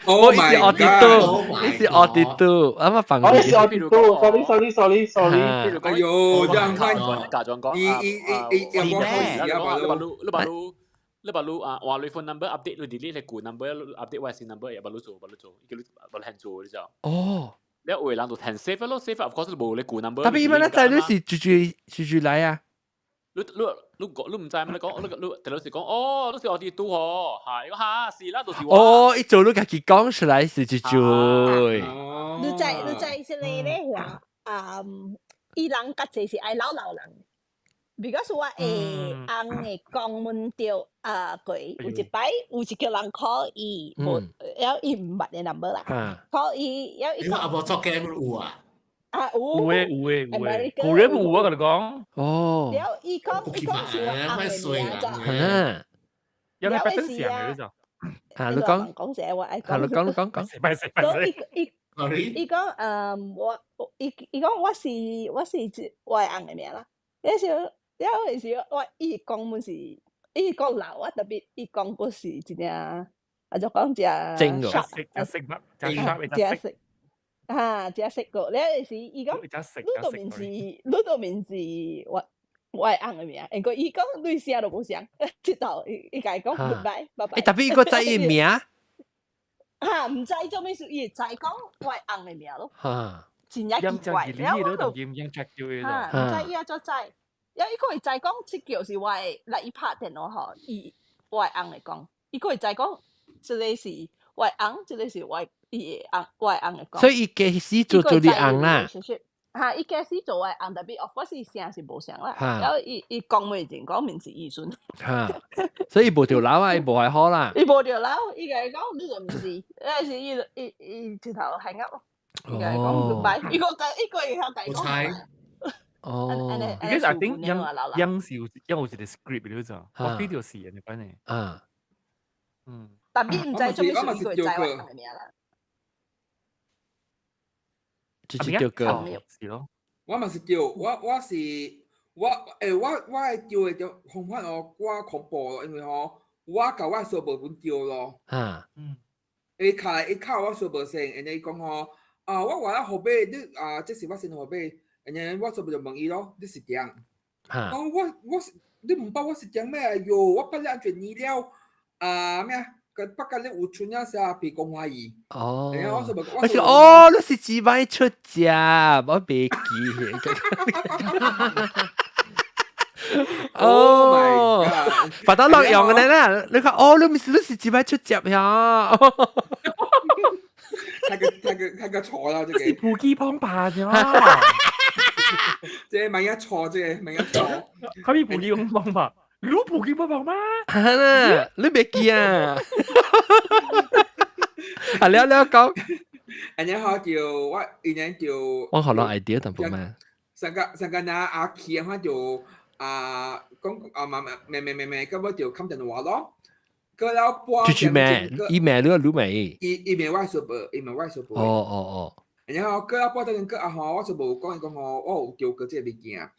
哦，伊是 auditor，伊是 auditor，啱啱放。我是 auditor，sorry sorry sorry sorry。哎呦，這樣看，假裝講，伊伊伊伊有冇開始啊？你把路你把路啊，話你 phone number update 你 delete 你舊 number update 我新 number 也把路做把路做，伊叫你把你做你知道？哦。你有的人就填 save 咯，save of course 無你舊 number。特別一般咱知你是住住住住來啊。你你你講你毋知咩？你講你你特別是講哦，你是我哋拄吼，嚇，伊講嚇是啦，就是我。哦，伊做你家己講出來是住住。你知是你咧嚇？啊，伊人較濟是愛老老人。because 我會翁會講問著啊過，有一擺有一個人 call 伊，無，了伊毋捌的 number 啦，call 伊，了伊講。阿無做 game 有啊？啊有。有誒有誒有誒，古人有啊，佮你講。哦。了伊講伊講是我翁的名字。嗯。有咩白燈上嘅就？啊，你講。講者我愛講。啊，你講你講講。拜食拜食。伊伊伊講我伊伊講我是我的翁的名啦，那時候。了嗰時我伊講阮是，伊講老啊，特別伊講嗰是真正，啊就講真 sharp，食食乜？食 sharp，食食，啊，食食過。了嗰時伊講，你都面是，你都面是我我的翁的名，因為伊講你聲都無像，直到伊伊共伊講 goodbye，拜拜。欸，特別伊閣知伊名？啊，毋知做咩事，伊會知講我的翁的名咯。哈，真正奇怪。了我就，哈，毋知伊按怎知。因伊閣會知講，這叫是我的來伊拍電話吼，伊我的翁會講，伊閣會知講，這個是我的翁，這個是我伊的翁，我的翁會講。所以伊家始做做你翁啦。哈，伊家始做我的翁，特別 of course 聲是無相啦。然後伊伊講袂前講面是伊孫。哈，所以伊無著老啊，伊無愛好啦。伊無著老，伊共伊講你就毋是，那是伊伊伊直頭 hang up 咯。伊共伊講 goodbye，伊閣伊閣會曉共伊講。哦，because I think 樣樣是有樣有一個 script 你知我 feel 到是按呢款的。啊，嗯。但你毋知做咩事，伊會知我的名啦。這是著過。是咯。我嘛是著，我我是我欸我我會著的著方法哦，我恐怖咯，因為吼我共我小妹本著咯。啊。嗯。伊敲伊敲我小妹先，然後伊講吼，啊我話號碼你啊，這是我新號碼。然後我就就問伊咯，你是點？哦，我我是你毋捌我是點咩？哎喲，我捌你安怎年了啊咩？個捌甲你有春啊啥別講懷疑。哦。然後我就問，我是哦，你是自擺出家，我袂記。哦，把它落用嘅啦，你看哦，你毋是你是自擺出家呀？太個太個太個錯啦，這個。是普基幫拍啫。這萬一錯，這個萬一錯，佢咪普基幫拍？你普基幫拍嗎？你別記啊！啊了了講，然後就我伊年就我學到 idea 淡薄嘛。上個上個那阿奇的話就啊講啊嘛咩咩咩咩，咁我就冚電話咯。過了半就是咩？伊咩你你咩？伊伊咩我說無，伊咩我說無。哦哦哦。然後過了半點鐘過後，我就無講伊講吼，我有叫過這個物件。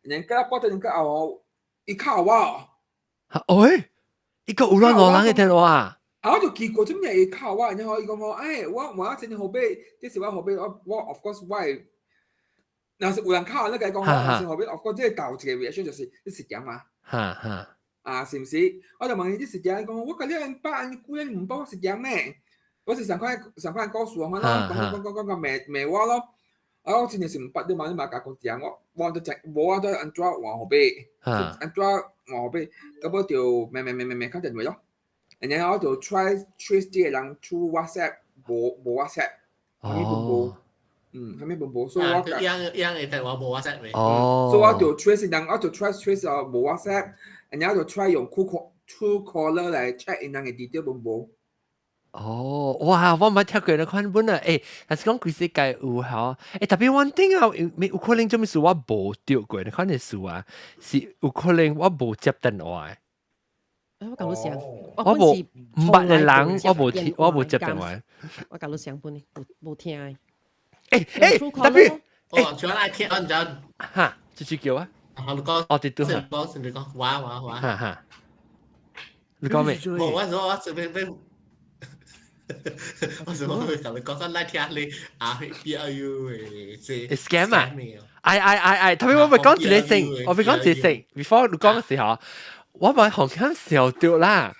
然後過了半點鐘過後，伊敲我。喂，伊個有亂羅人嘅電話啊？啊，我就奇怪，做咩會敲我？然後伊講吼，哎，我我真號碼，這是我號碼，我我 of course 我會，若是有人敲我，你共伊講我是號碼，of course 這個頭一個 reaction 就是你是點嘛？哈哈。啊，是毋是？我就問伊你是點？伊講我共你按捌，你居然毋捌我是點咩？我是上款上款故事，我講講講講講罵罵我咯。啊，我真正是毋捌你嘛，你嘛共講點？我我都知，無我都按怎換號碼，按怎換號碼，到尾就罵罵罵罵罵敲電話咯。然後我就 try trace 這個人 through WhatsApp，無無 WhatsApp，啥物都無，嗯，啥物都無，所以我樣樣嘅電話無 WhatsApp 未？哦，所以我就 trace 人，我就 try trace 啊無 WhatsApp，然後就 try 用 Truecaller 來 check 𪜶人嘅 detail 無無。哦，哇！我毋捌聽過呢款本啊，欸，但是講規世界有吼，欸，特別穩定啊，有可能做咩事我無著過呢款的事啊，是有可能我無接電話的。我共你相，我無毋捌的人，我無聽，我無接電話。我共你相本的，無無聽的。欸欸，特別，哦，像愛聽，我唔知。哈，繼續叫啊。啊，你講，哦，對對，講，你講，話話話。哈哈。你講咩？無，我說我準備備。我想會同你講講來聽你啊 B L U 的這 scam 啊！哎哎哎哎，特別我咪講一個先，我咪講一個先。before 你講嘅時候，我咪紅險笑掉啦。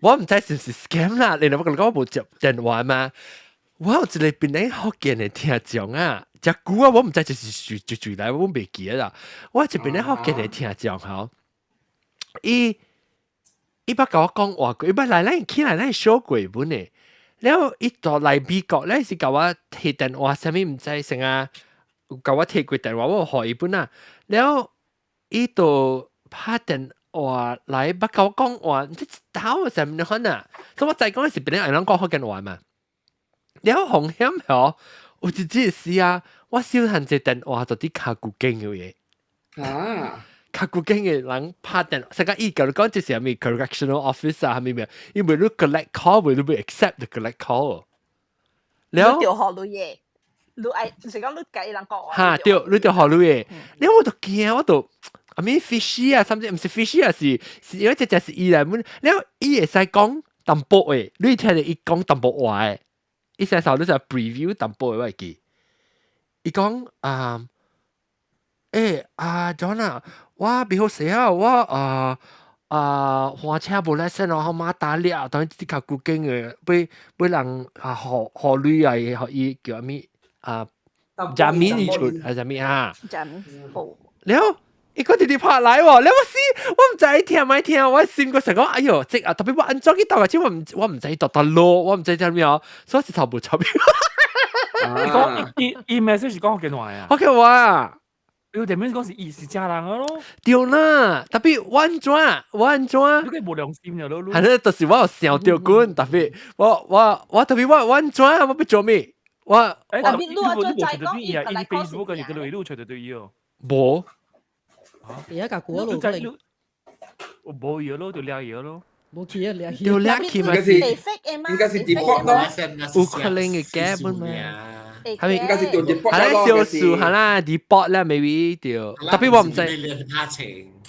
我毋知是毋是 scam 啦，你我共你講我無接電話嘛。我有一個檳城福建的聽眾啊，遮久啊，我毋知就是住住來，我袂記得啦。我一檳城福建的聽眾吼，伊伊捌共我講話過，伊捌來咱起來咱小過本的。了伊到來美國咧是共我提電話，啥物毋知成啊，共我提過電話，我有予伊本啊。了伊就拍電話來，捌共我講話，毋知頭啥物款啊。所以我知講是檳城人講福建話嘛。了風險吼，有一日時啊，我小漢這電話就佇跤骨間嘅話。啊！跤骨間嘅人拍電話，成個伊共你講這是啥物 correctional officer 啊，啥物咩？因為你 collect call，袂你袂 accept the collect call。了。你著予鐳的，你愛是講你共伊人講話。哈，對，你著予鐳的。了我就驚，我就啊物 fishy 啊，甚至毋是 fishy 啊，是是因為這只是伊來問，了伊會使講淡薄的，你聽著伊講淡薄話的，伊成時候你就 preview 淡薄的我會記。伊講啊，欸啊 John 啊，我袂好勢啊，我啊啊換車無 license 哦，馬達掠，當然這較古經的，欲欲人啊予予鐳啊，予伊叫啥物啊？假面你出還是啥物啊？假面哦。了，伊閣直直拍來喎，了我死，我毋知聽毋聽，我心閣想講，哎喲，這啊特別我按怎去鬥啊？這我毋我毋知蹛佗落，我毋知啥物哦，所以一頭無插。伊講伊伊 message 是講福建話啊？福建話。伊前面講是伊是正人個咯。對啦，特別我按怎我按怎？你個無良心了咯。係咧，就是我有想著滾，特別我我我特別我我按怎我欲做咩？我特別你你無揣著伊啊？伊 Facebook 個是個你揣著對伊哦。無。而家甲古路可能。我無伊咯，就掠伊咯。無去啊，掠去。就掠去嘛是。應該是 deport 咯。有可能會假本嘛？係咪應該是叫 deport 係啦，少數係啦，deport 啦，maybe 對。特別我毋知。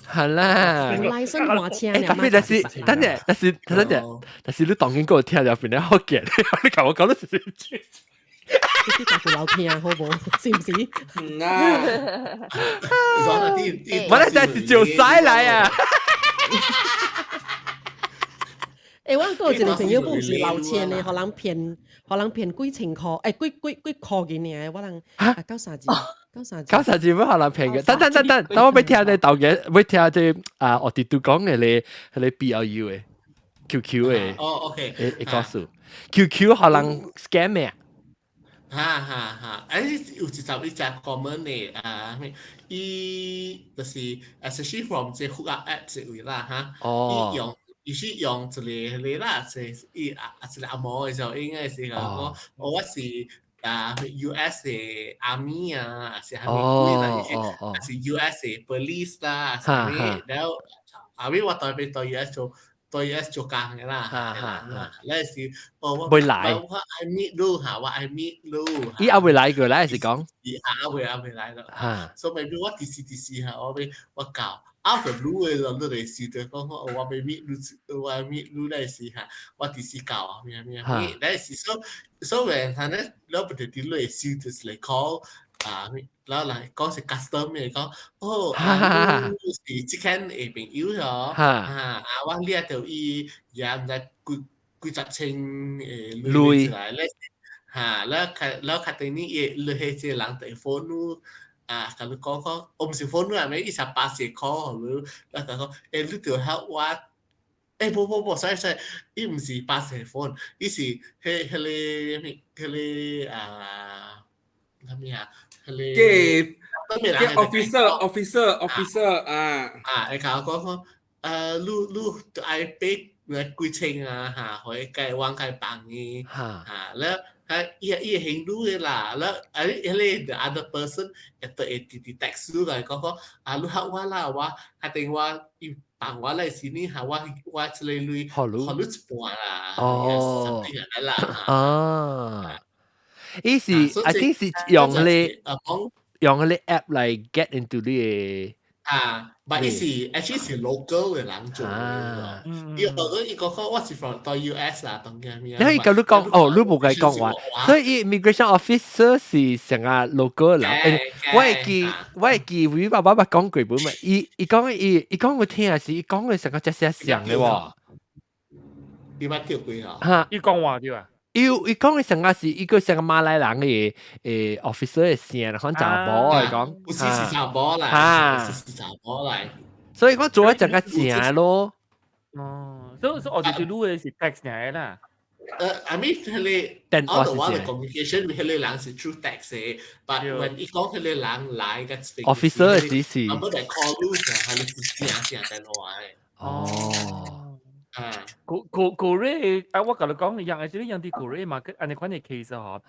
係啦。無 license 換車。特別但是，等陣，但是等陣，但是你當今閣有聽著變得好驚，你共我講得是是。你啲大老聽好無？是毋是？唔啊！我咧真是就使來啊！欸，我閣有一個朋友，本是老千的，予人騙，予人騙幾千箍，欸，幾幾幾箍銀爾，我人啊，九三字，九三字，九三字欲予人騙嘅。等等等等，等我欲聽這導演，欲聽這啊，我哋都講的咧，彼个 BLU 的 QQ 的。哦，OK。會會告訴 QQ 予人 scam 咩？哈哈哈！欸，有一集伊誠 common 的啊，伊就是 especially from 這 hook up app 這位啦哈，伊用。伊是用一個迄個啦，是伊啊一個阿毛嘅時候，應該是講我是啊 US 的 army 啊，是啥物鬼啦，是 US 的 police 啦，是啥物，然後後尾我代表到 US 做。對 US 做工嘅啦，咧是哦我未來我愛 meet 你嚇，我愛 meet 你。伊還未來過來是講？伊還未來咯。所以 maybe 我第時第時嚇，我欲我搞 out of blue 嘅時候，你嚟時就講我欲 meet 你，我 meet 你嚟時嚇，我第時搞啊咩咩咩，嚟時所以佢咧，你不得啲嚟時就是嚟 call 啊，然後嚟講是 custom 嘅講，哦，啊，是這間嘅朋友嗬，啊，我掠到伊也毋知幾幾十千誒鐳來咧，嚇，了確定你伊你彼這個人會 phone 你，啊，共你講講，我毋是 phone 你啊，咩？伊是巴士 call 予你，了共講，欸，你著 help 我，欸，無無無，sorry sorry，伊毋是巴士 phone，伊是彼彼個彼個啊，啥物啊？嘅嘅 officer officer officer 啊啊，會共我講講，你愛俾幾千啊嚇，予伊共往共放伊嚇，了啊伊伊會還你的啦，了啊彼個 the other person 會會直直 text 你來講講，啊你 help 我啦，我確定我伊放我來時呢嚇，我這個鐳予你一半啦，something like that 啦，啊。伊是，I think 是用彼個用彼個 app 來 get into 你個啊，but 伊是 actually 是 local 嘅人做嘅，伊學伊講講我是 from 到 US 啦，當然咩？你伊共你講哦，你無共伊講話，所以 immigration officer 是成個 local 人。我會記，我爸爸捌講過本嘛，伊講伊講我聽是，伊講嘅成個只寫像嘅喎。你捌聽過啊？嚇，伊講話對啊？伊講嘅成個是一個成個馬來人嘅officer 嘅聲，可能查某嚟講，不是是查某來，是是查某來。所以我做一陣個正咯。哦，所以我就是錄嘅是 text 嚟啦。I mean，彼個 all the while the communication with 彼個人是 through text 嘅，but when 伊講彼個人來個 officer 只是，啊，無來 call 你，係你是正正電話嘅。哦。啊，個個個啊，我共你講，樣係這樣佇 Korea 嘛，按呢款的 case 吼，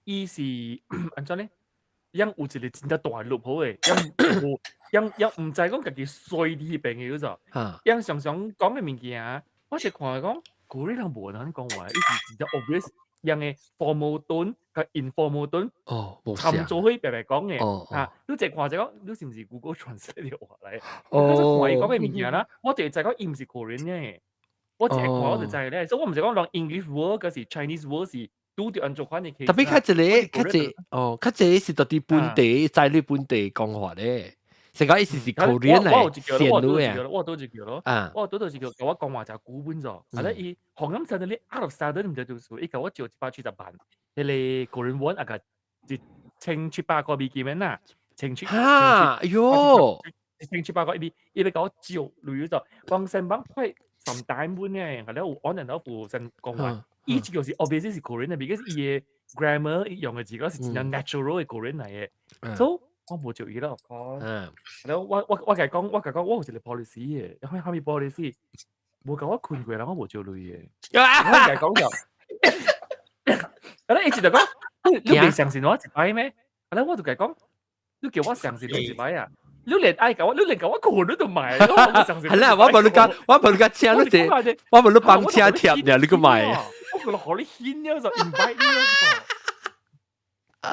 伊是按怎咧？樣有一個真正大 loop 好的，樣無樣樣毋知講家己衰佇彼邊的嗰種，樣常常講的物件，我是看講 Korea 人無按呢講話，伊是真正 obvious，樣的 formal tone 佮 informal tone，參做伙白白講的，啊，你一看就講，你是毋是 Google Translate 的話來？我看伊講的物件啦，我就會知講伊毋是 Korean 的。我一看我就知咧，所以我毋是講人 English word，抑是 Chinese word 是拄著按怎款的 case。特別較一個，較濟哦，較濟是到佇本地在你本地講話咧，成個意思是 Korean 來線路啊。我拄一個咯，我拄就是叫我講話誠久本咗，啊咧伊紅咁 suddenly out of sudden 毋知做事，伊共我借170萬，彼個 Korean won 啊個1700塊美金啦，千七，哈，哎喲，1700塊伊伊欲共我借鐳咗，講成幫快。some time 本嘅，係咧有 on and off 有先講話，伊這個是 obviously 是 Korean 嘅，because 伊的 grammar 伊用的字個是真正 natural 的 Korean 來的，所以我無注意咯。然後我共伊講，我共伊講，我有一個 policy 的，啥物啥物 policy，無共我困過人，我無借鐳的。我共伊講就，啊咧伊一直講，你袂相信我一擺咩？啊咧我就共伊講，你叫我相信你一擺啊！你連愛共我，你連共我困你都買，我相信。係啦，我無你講，我無你講車，你這，我無你幫車貼爾，你閣買。我覺得予你顯了就 invite 你了。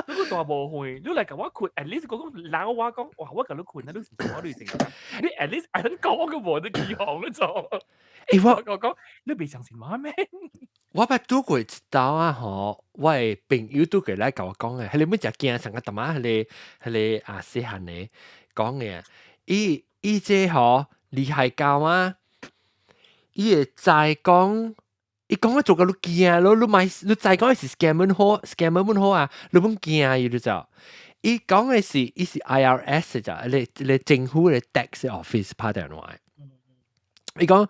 你閣大無會，你來共我困，at least 講講鬧我講，哇！我共你困啊，你是我你成，你 at least 愛講我閣無得起哄你做。欸，我我講你袂相信我咩？我捌拄過一道啊吼，我的朋友拄過來共我講的，彼個每隻囝上個淡仔彼個啊細漢的講的，伊伊這吼厲害到啊！伊會知講，伊講我做甲你驚咯，你買你知講伊是 scammer 好，scammer 本好啊，你本驚伊就知。伊講的是伊是 IRS 咋，咧咧政府的 tax office 拍電話。伊講。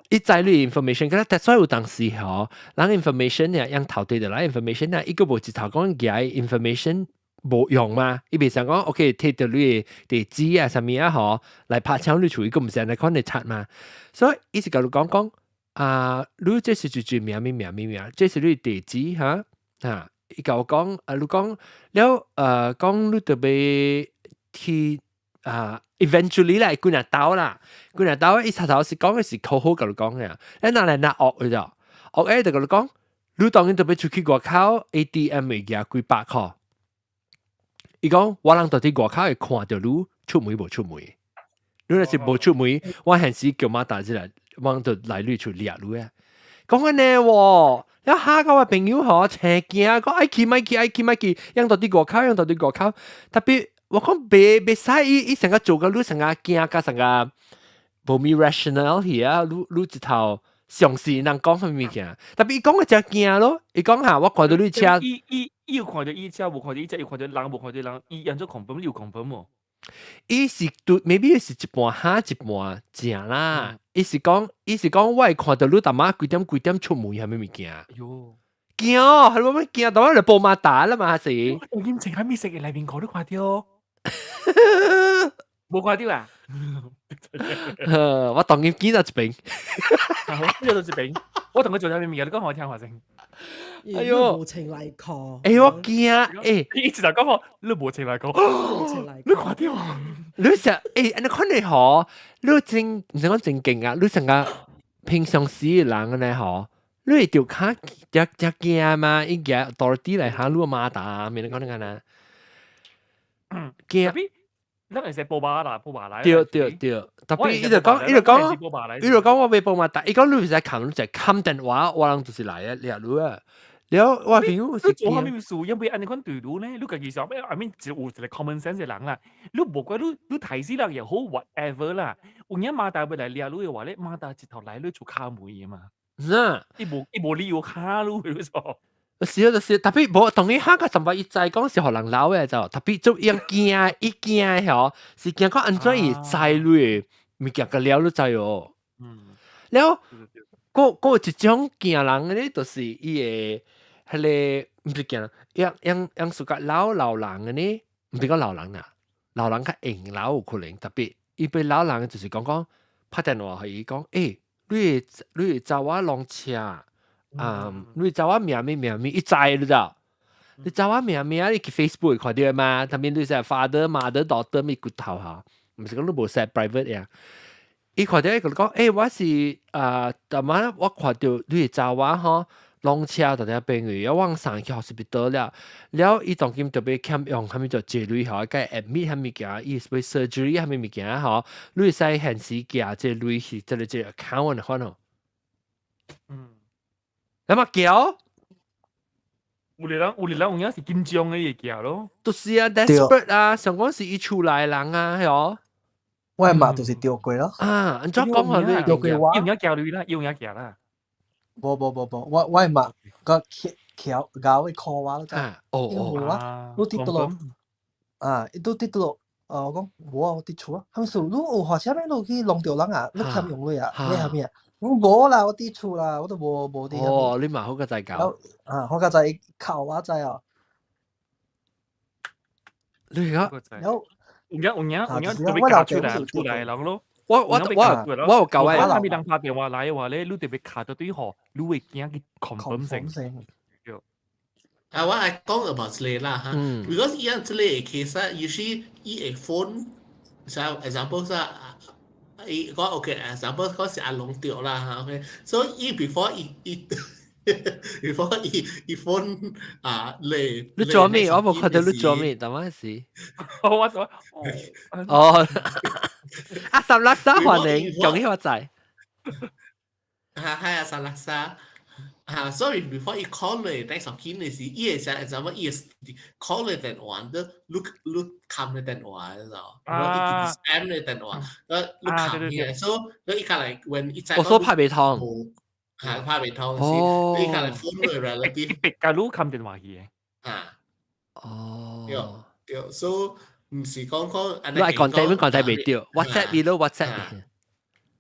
伊知你 information，可所以有當時吼，人 information 呢，用頭對的來 information 呢，伊閣無一頭講舉 information，無用嘛，伊袂想講 OK 摕著你的地址啊，啥物啊嗬，來拍搶你厝，伊個毋是按呢款來賊嘛。所以伊是共你講講啊，你這是就名物名物名，這是你的地址哈啊。伊共我講啊，你講了講你著欲去啊，eventually 啦，幾若兜啦，幾若兜伊頭頭是講的是好好共你講的，咱若來若惡去咗，惡誒就共你講，你當然著欲出去外口 ATM 會舉幾百箍。伊講我人佇外口會看著你出門無出門，你若是無出門，我現時叫馬達進來，我就來你厝掠你啊。講按呢喎，了嚇到我朋友吼，青驚，講愛去莫去，愛去莫去，樣佇外口，樣佇外口，特別我講袂袂使，伊伊成個做甲你成個驚甲成個無咪 rational 去啊，你你一頭相信人講啥物物件，特別伊講個真驚咯，伊講嚇我看著你車，伊伊伊有看著伊車，無看著伊車，有看著人，無看著人，伊按怎 confirm？你有 confirm 無？伊是對，maybe 是一半嚇一半正啦。伊是講，伊是講，我會看著你逐晚幾點幾點出門啥物物件。喲，驚哦，係咪驚？當然就報馬達啦嘛，是。我檢情喺咩食嘅裏面我都看著，無看著啊？我當然見到一邊，見到一邊。我同佢做咗咩物件？你講我聽下先。哎喲，無情來 call。哎我驚，欸，伊一直就講我，你無情來 call，無情來你看著啊？你成欸，你看你嗬，你真毋是講真勁啊，你成個平常時的人呢嗬，你會著較遮遮驚嘛？伊舉authority 來嚇你馬達，明你講你講啊？驚。咱會使報馬啦，報馬來。對對對，特別伊就講，伊就講，伊就講我欲報馬達，伊講你毋使冚，你就冚電話，我人就是來啊，掠你啊。了我朋友你做啥物事，因為按呢款對你呢？你家己想，I mean 就有一個 common sense 的人啦。你無管你你刣死人又好，whatever 啦。有影馬達欲來掠你的話咧，馬達直頭來你厝敲門的嘛。是。伊無伊無理由敲你，你說。是啊，就是，特別無當伊嚇個什麼伊知講是予人鬧的就，特別做樣驚，伊驚吼，是驚講按怎伊知你物件個了你知哦。了，閣閣有一種驚人的咧，就是伊會彼个毋是驚，樣樣樣屬較老老人的呢，毋是講老人啦，老人較應老有可能，特別伊被老人就是講講拍電話予伊講，欸，你的你的查某弄車。啊！你查某名物名物，伊知你知？你查某名名，你去 Facebook 會看著嘛？他面你是 father、mother、daughter 咪骨頭哈？毋是講你無 set private 呀？伊看著伊就講，欸，我是啊，逐晚我看著你的查某吼，弄車佇遐邊位，我送去 hospital 了，了伊當今特別欠用，啥物就借鐳吼，該 admit 啥物件，伊是 surgery 啥物物件吼，你會使現時寄這鐳去這个這個 account 的款哦。那麼叫？有的人有的人有影是緊張的會寄咯。就是啊，desperate 啊，想講是伊厝內人啊，係哦。我的媽就是著過咯。啊，按怎講啊？你著過我。有影寄鐳啦，有影寄啦。無無無無，我我的媽個橋橋咬去 call 我咯，哦哦，啊，你佇佗落啊，伊都佇佗落，啊，我講無啊，我佇厝啊。他們說你有花車咩？你去弄著人啊？你欠用鐳啊？你啥物啊？我無啦，我佇厝啦，我都無無佇。哦，你嘛好佳哉搞。啊，好佳哉靠我知哦。你講，有有影有影有影特別教出來出來人咯。我我我我有教的。我人拍電話來的話咧，你特別卡到對號，你會驚去 confirm 性。啊，我愛講 about 這個啦哈，because 伊樣這個 case 啊，usually 伊會 phone，像 example 是伊講 OK，example 講是阿龍著啦哈，OK，所以伊 before 伊伊 before 伊伊 phone 啊嚟，你做咩？我無看到你做咩，怎麼事？我做哦，阿三拉沙歡迎，恭喜發財。哈，係阿三拉沙。啊，所以 before 伊 call 你，next of kin 的時，伊會使 example 伊會 call 你電話，你你你冚你電話，你知道？然後伊 spam 你電話，你冚起來，所以你伊較來 when 伊知我說拍袂通，嚇拍袂通是，伊較來 phone 你 relative，別甲你冚電話去的。啊，哦，對對，所以毋是講講，你愛講台，你講台袂對，WhatsApp 伊咯 WhatsApp。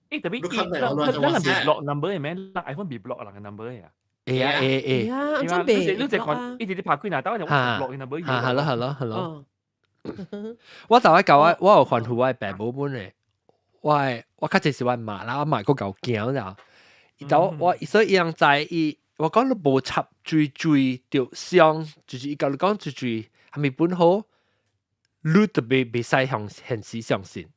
欸，特別伊，咱咱咱袂 block number 的咩？咱 iPhone 袂 block 人的 number 的啊？會啊會會。啊，準備你這看，一直咧拍幾若刀就落去那無。嚇，係咯係咯係咯。我就喺舊我我有吩咐我爸母本嘅，我較濟是我媽啦，我媽閣夠驚就，就我所以伊人知伊，我講你無插水水就傷，就是伊共你講水水係咪本好，你就袂使向現時相信。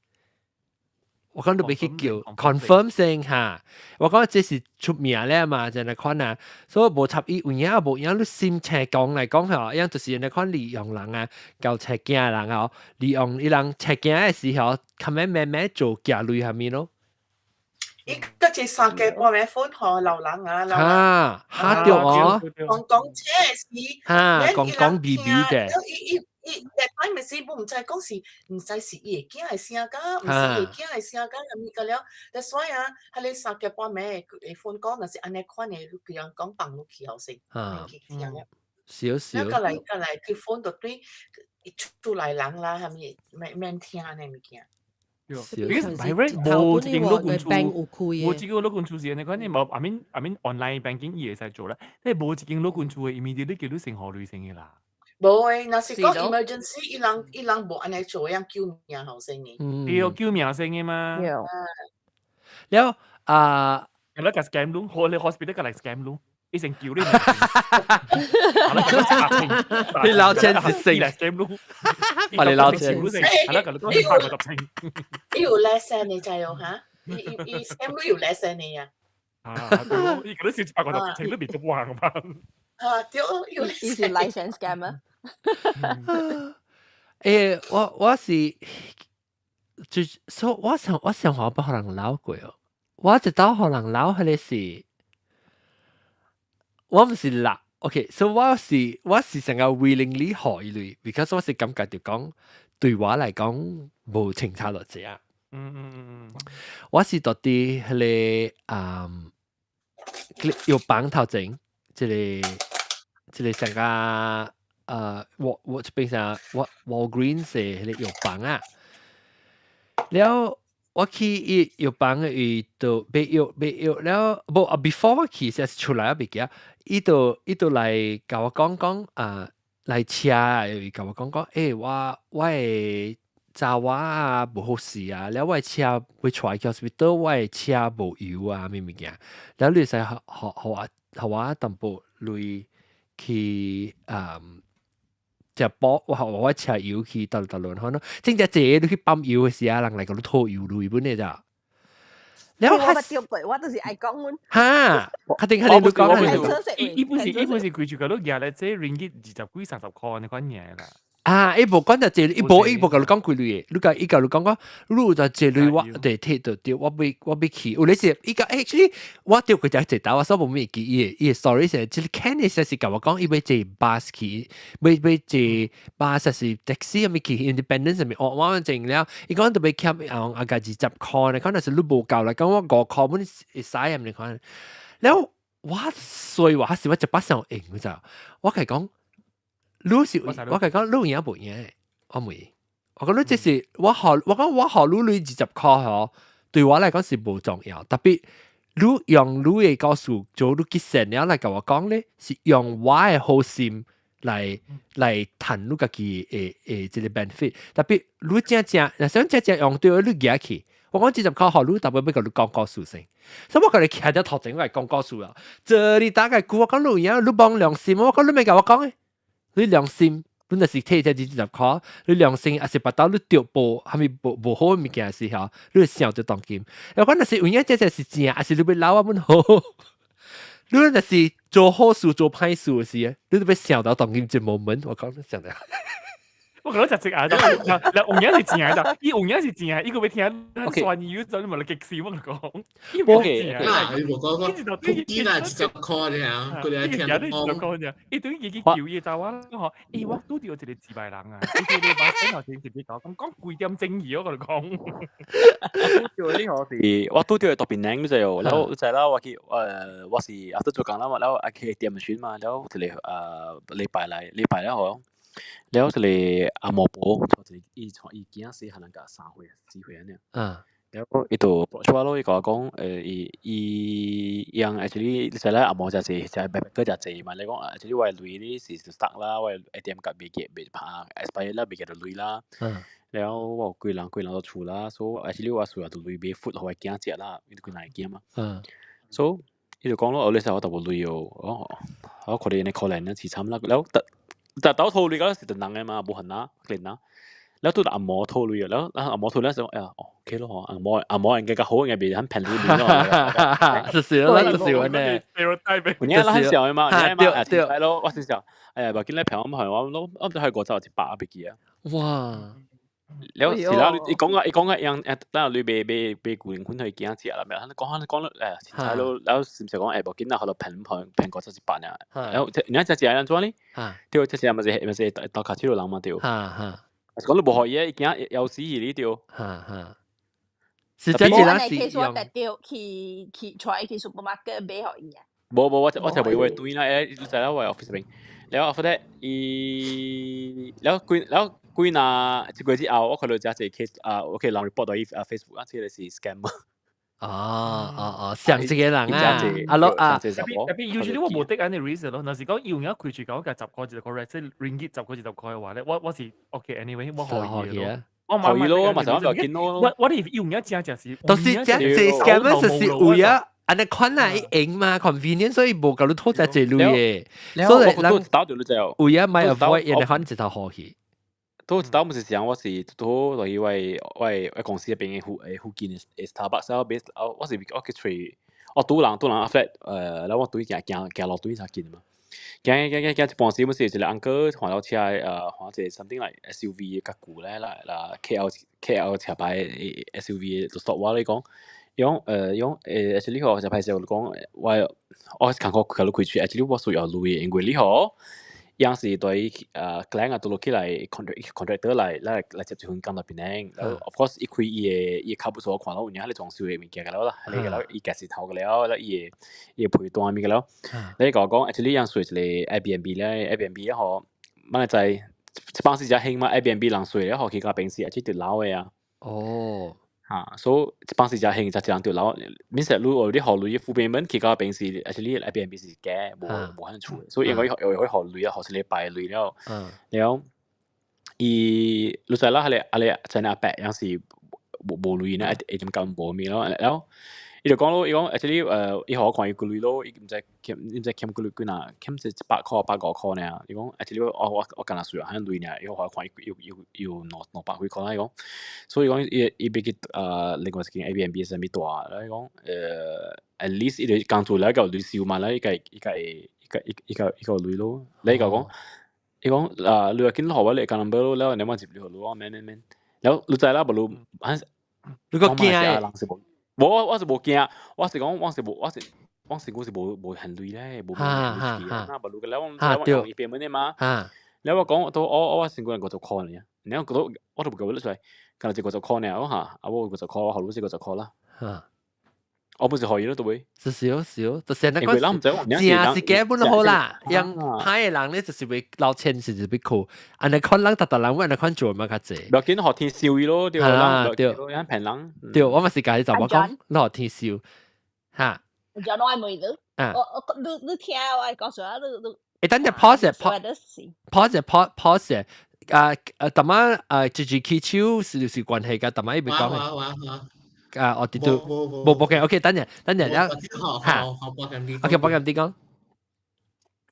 我講你袂去叫 confirm 先嚇，我講這是出名咧嘛，就係款啊，所以無插伊有影無影，你心情講來講吼，樣就是那款利用人啊，交冊囝人哦，利用伊人冊囝的時候，較免慢慢做寄類下面咯。伊個這三更半暝 phone 予老人啊，老人嚇嚇著哦，講講車時，嚇講講 B B 嘅。伊伊伊，that time 時我毋知講是毋知是伊的囝的聲甲，毋是伊的囝的聲甲，啥物個了。That's why 啊，彼個三更半暝會 phone 講，若是按呢款的，你叫人講放落去後生，去聽了。少少。過來過來，佢 phone 就對厝內人啦，啥物免免聽按呢物件。 Because by right 無一間老公厝，無一間老公厝是按呢款，你無 I mean online banking 伊會使做啦，但係無一間老公厝的 immediately 叫你先予鐳先的啦。無誒，若是講 emergency，伊人無按呢做，樣救命後生的。對，救命先的嘛。了啊，你個 scam 攏，好你 hospital 個來 scam 攏，伊先救你。你老錢是先來 scam 攏，把你老錢。係啦，個你150千。伊有 license 你知哦嚇？伊伊伊 scam 你有 license 的呀？啊，對，伊個你燒150千都未足橫嘛。啊，對，有伊是 license scammer。我是就所以我想我捌予人撈過哦，我一道予人撈彼個是，我毋是啦，OK，所以我是成個 willingly 予伊鐳，because 我是感覺就講對我來講無清楚落這啊。我是佇彼個藥房頭前，這個成個我這邊啥我 Walgreens 的彼個藥房啊。了我去伊藥房伊就買藥買藥了，無啊 before 我去時出來我袂記，伊就來共我講講啊，來車伊共我講講，我的查某啊無好勢啊，了我的車欲帶去 hospital，我的車無油啊，啥物件，了你會使予予我淡薄鐳去啊？就補我我車油去倒倒輪可能，正正這你去泵油的時啊，人來共你討油鐳本的咋？了我捌著過，我就是愛講阮。哈，確定確定你講。伊本是規住個你舉咧，這 ringgit 20幾30箍那款爾啦。啊！伊無講就這，伊無共你講幾鐳的，你共伊共你講講，你有就這鐳我地鐵就對，我欲去。有咧是伊個 actually 我著過只一道，我所無會記伊的 story 是，這個 Ken 是共我講，伊欲坐 bus 去，欲坐 bus 是 taxi 啥物去 Independence 啥物，我正了，伊講特別欠啊個20箍呢，可能是你無夠啦，講我5箍本會使啊，你看。了我衰話是我一百上用咋，我共伊講。你是我共伊講，你有影無影？我問伊，我講你這是我予我講我予你鐳20箍吼，對我來講是無重要。特別你用你的故事做你結線了來共我講咧，是用我的好心來趁你家己的這個 benefit。特別你正正若想正正用對你舉去，我講20箍予你，特別欲共你講故事先。所以我共你徛佇頭前，我來講故事啊。這裡大概久，我講你有影，你無良心，我講你免共我講的。你良心，你若是摕這20箍，你良心抑是腹肚你著無啥物無好的物件時候，你會想著當今。我講若是有影這這是正，抑是你欲撈我們好？你若是做好事做歹事的時，你都欲想到當今這 moment。我講你想到。我覺得就食啊，嗱嗱有影是正的，伊有影是正，伊個欲聽酸伊就你咪嚟激死我講。 OK，啊，伊無講講，福建啊20箍爾，佢哋聽講。 20箍爾，伊對伊去求伊查某吼，欸我拄著一個自敗人啊，伊佇咧巴士頭前直接講，講幾點鐘去我共你講。拄著呢個是我拄著特別靚就，然後就啦，我去我是阿都做工啦嘛，然後阿去點選嘛，然後一個禮拜來禮拜了吼。了一個阿毛婆，一個伊伊囝細漢人甲3歲4歲按呢。了伊就出來咯，伊甲我講，伊伊人 actually 你知啦，紅毛誠濟，食白白誠濟嘛，你講 actually 我的鐳呢是 stuck 啦，我的 ATM 卡袂記袂拍 expire 啦，袂記得鐳啦。了我有幾人幾人都厝啦，所以 actually 我需要鐳買 food 予我囝食啦，伊幾人會囝嘛。所以伊就講咯，哦，你使我都無鐳哦，我我看你按呢可憐啊，凄慘啦，了特特倒討鐳嗰是人的嘛，無限啊，可憐啊。了拄著紅毛討鐳啊，了紅毛討鐳時講，哎呀，哦，OK 咯嗬，紅毛紅毛應該較好，應該袂很騙鐳咯。就是啦，就是我呢。有影啦，很笑的嘛，有影嘛，對咯，我先笑，哎呀，無緊咧騙我我我我唔知係50、100啊，袂記啊。哇！了是啦，伊講個伊講個樣，等下你買買買固定粉予囝食啦，咩？講講了，哎，凊彩咯，了是毋是講哎，無緊啦，予就騙騙騙51爾。了，你這是按怎呢？對，這是嘛是嘛是鬥跤手的人嘛對。是講你無予伊，伊驚枵死去哩對。哈哈。是這一人是用。我特著去去帶去 supermarket 買予伊啊。無無，我我就袂會對啦，誒，你知啦，我 office 邊。了後來伊了幾了幾若一個月之後，我看到這一個 case 啊，我去人 report 到伊啊 Facebook 啊，這個是 scam。哦哦哦，上一個人啊，啊咯啊，特別 usually 我無得按呢 reason 咯，若是講用影開住講個10塊一個 right，即係 ringgit 10塊10塊嘅話咧，我我是 OK anyway，我可以咯。我可以咯，嘛就咁就見咯。我我哋用影真正是，都是這這 scammer 就是有啊。按呢款來用嘛，convenient，所以無共你討這濟鐳的，所以人有影莫 avoid 因款一頭好去。都一道毋是講我是拄好落去我我我公司邊的附誒附近的 Starbucks 我買我是我去揣我拄人拄人 after 然後我對行行行路對才近嘛。行行行行一半時，毋是一個 uncle 換了車換一個 something like SUV 較舊咧啦啦 KL KL 車牌 SUV 就 stop 我咧講，伊講伊講actually 吼，就歹勢我講我我艱苦開開喙，actually 我需要鐳，因為你吼。樣是對client 啊，都落起來 contractor 來來來接這份工到檳城，然後 of course 伊開伊的伊的卡不錯，看到有影咧裝修的物件個了啦，彼個了伊家是頭個了，了伊的伊的批單物個了，你共我講 actually 樣睡一個 Airbnb 咧，Airbnb 吼，咱會知這放時誠興嘛，Airbnb 人睡了吼去到平時也是佇樓的啊。哦。哈，所以這放時誠興，才一人佇樓，免說你哦，你予鐳付 payment 去到平時，actually Airbnb 是假，無無可能厝的，所以應該會會予鐳啊，予一禮拜鐳了，了，伊你知啦，彼個彼個真阿伯樣是無無鐳呢，會點講無物咯，了，伊就講咯，伊講 actually 伊予我看伊幾鐳咯，伊毋知欠毋知欠幾鐳幾若，欠一百箍百五箍爾，伊講 actually 我我我干焦需要遐鐳爾，伊予我看伊有有有兩兩百幾箍啦，伊講，所以講伊伊欲去另外一間 Airbnb 啥物住，伊講at least 伊就工做了夠鐳收嘛，了伊家伊家會伊家伊伊個伊個鐳咯，你共講，伊講啊，你緊予我你個 number 咯，了你我接你予你，免免免，了你知啦，無你你閣驚人是無。無我我是無驚，我是講我是無我是我是我是無無還鐳咧，無無鐳啊，無鐳個了我我用伊 payment 的嘛，了我講都我我身軀50箍爾，然後我我都無記得出來，敢若是50箍爾，我哈，啊我50箍，我予你是50箍啦。我不是予伊咯，對袂？是是是，就是那個正是基本好啦，用歹的人咧就是會留錢是是欲苦，按呢款人逐逐人會按呢款做嘛較濟。無要緊，予天收伊咯，對，對，人騙人。對，我嘛是共伊查某講，你予天收，哈。就我愛問你，我我你你聽我講啥？你你。欸，等陣 pause pause pause pause pause 啊啊，逐擺啊，直直起手是是關係㗎，逐擺伊袂講。啊，我哋都無無嘅，OK，等陣等陣，哈，OK，保險啲講。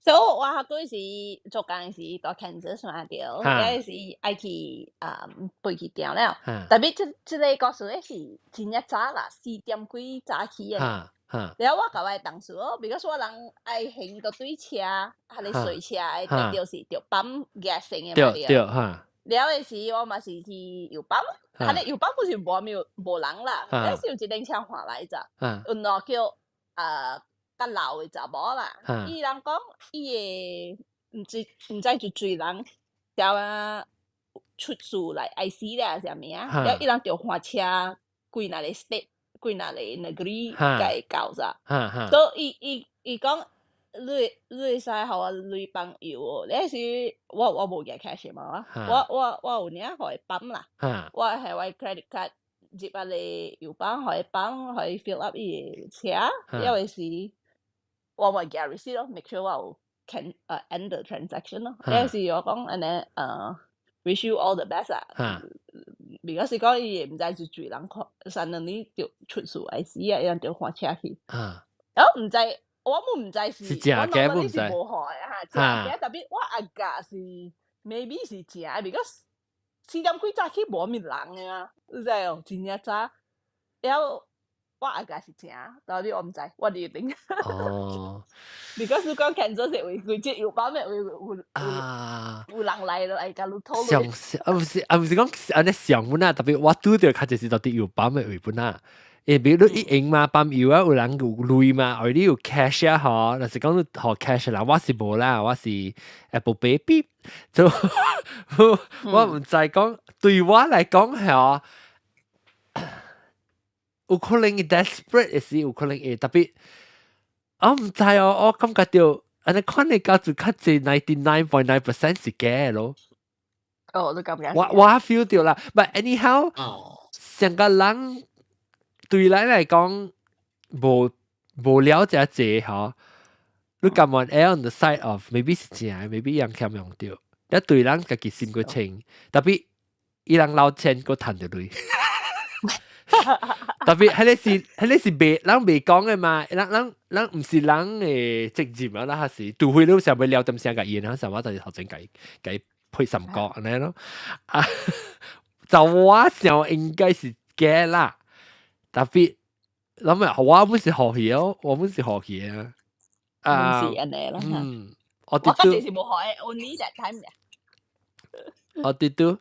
所以我嗰時做工時到 Kansas 嘛對，嗰時愛去啊飛機場了，特別這這個故事咧是真正早啦，4點幾早起的。了我共我的同事哦，because 我人愛行到對車，彼个水車的，就是著泵 gas 的嘛對。對哈。了的時我嘛是去油泵，彼个油泵不是無沒有無人啦，了是有一輛車橫來咋，原來叫較老的查某啦，伊人講伊的毋知毋知就追人，條啊出事來愛死了啥物啊，了伊人就換車幾若個 state，幾若個 negeri 共伊交咋，所以伊伊伊講你你會使予我鐳放油哦，那時我我無夾 cash 嘛，我我我有領予伊放啦，我係我 credit card。入啊個油泵，予伊泵，予伊 fill up 伊个車，了的時我會寄 receipt 咯，make sure 我有 can end the transaction 咯。了時我講按呢wish you all the best 啊，because 是講伊會毋知是濟人看，suddenly 就出事愛死啊，伊人就換車去。然後毋知，我毋知是，是正我假毋知 normally 是無看的哈，正假 tapi 我阿甲是 maybe 是正，because 4點幾早起無啥物人的啊，你知無？真正早。了我阿甲是正，tapi 我毋知，what do you think？哦。 because 你講 cancel 是為規隻油泵的有有人來來共你討論。上啊，毋是啊，毋是講按呢上本啊，特別我拄著較濟是到佇油泵的位本啊。因為比如你一用嘛，泵油啊，有人有鐳嘛，或者你有 cash 啊，嗬，若是講你予 cash 啦，我是無啦，我是 Apple Pay 嗶，就我毋知講對我來講係有可能 desperate 的時，有可能會 tapi 我毋知哦，我感覺著按呢款的價就較濟 99.9% 是假的咯。哦，你感覺？我 feel 著啦，but anyhow，成個人對咱來講無無了解這吼，你甘願 err on the side of maybe 是正，maybe 人欠用著，一對人家己心閣清，tapi 伊人撈錢閣趁著鐳。特別彼個是袂人袂講的嘛，人人人毋是人的責任啊，那還是除非你想欲聊點聲共伊，然後想我就是頭前共伊共伊配三角按呢咯。啊，就我想應該是假啦，tapi 諗下我本是學戲哦，我本是學戲啊。啊，是按呢啦。嗯，我我嗰陣是無學的，only that time 我啲都。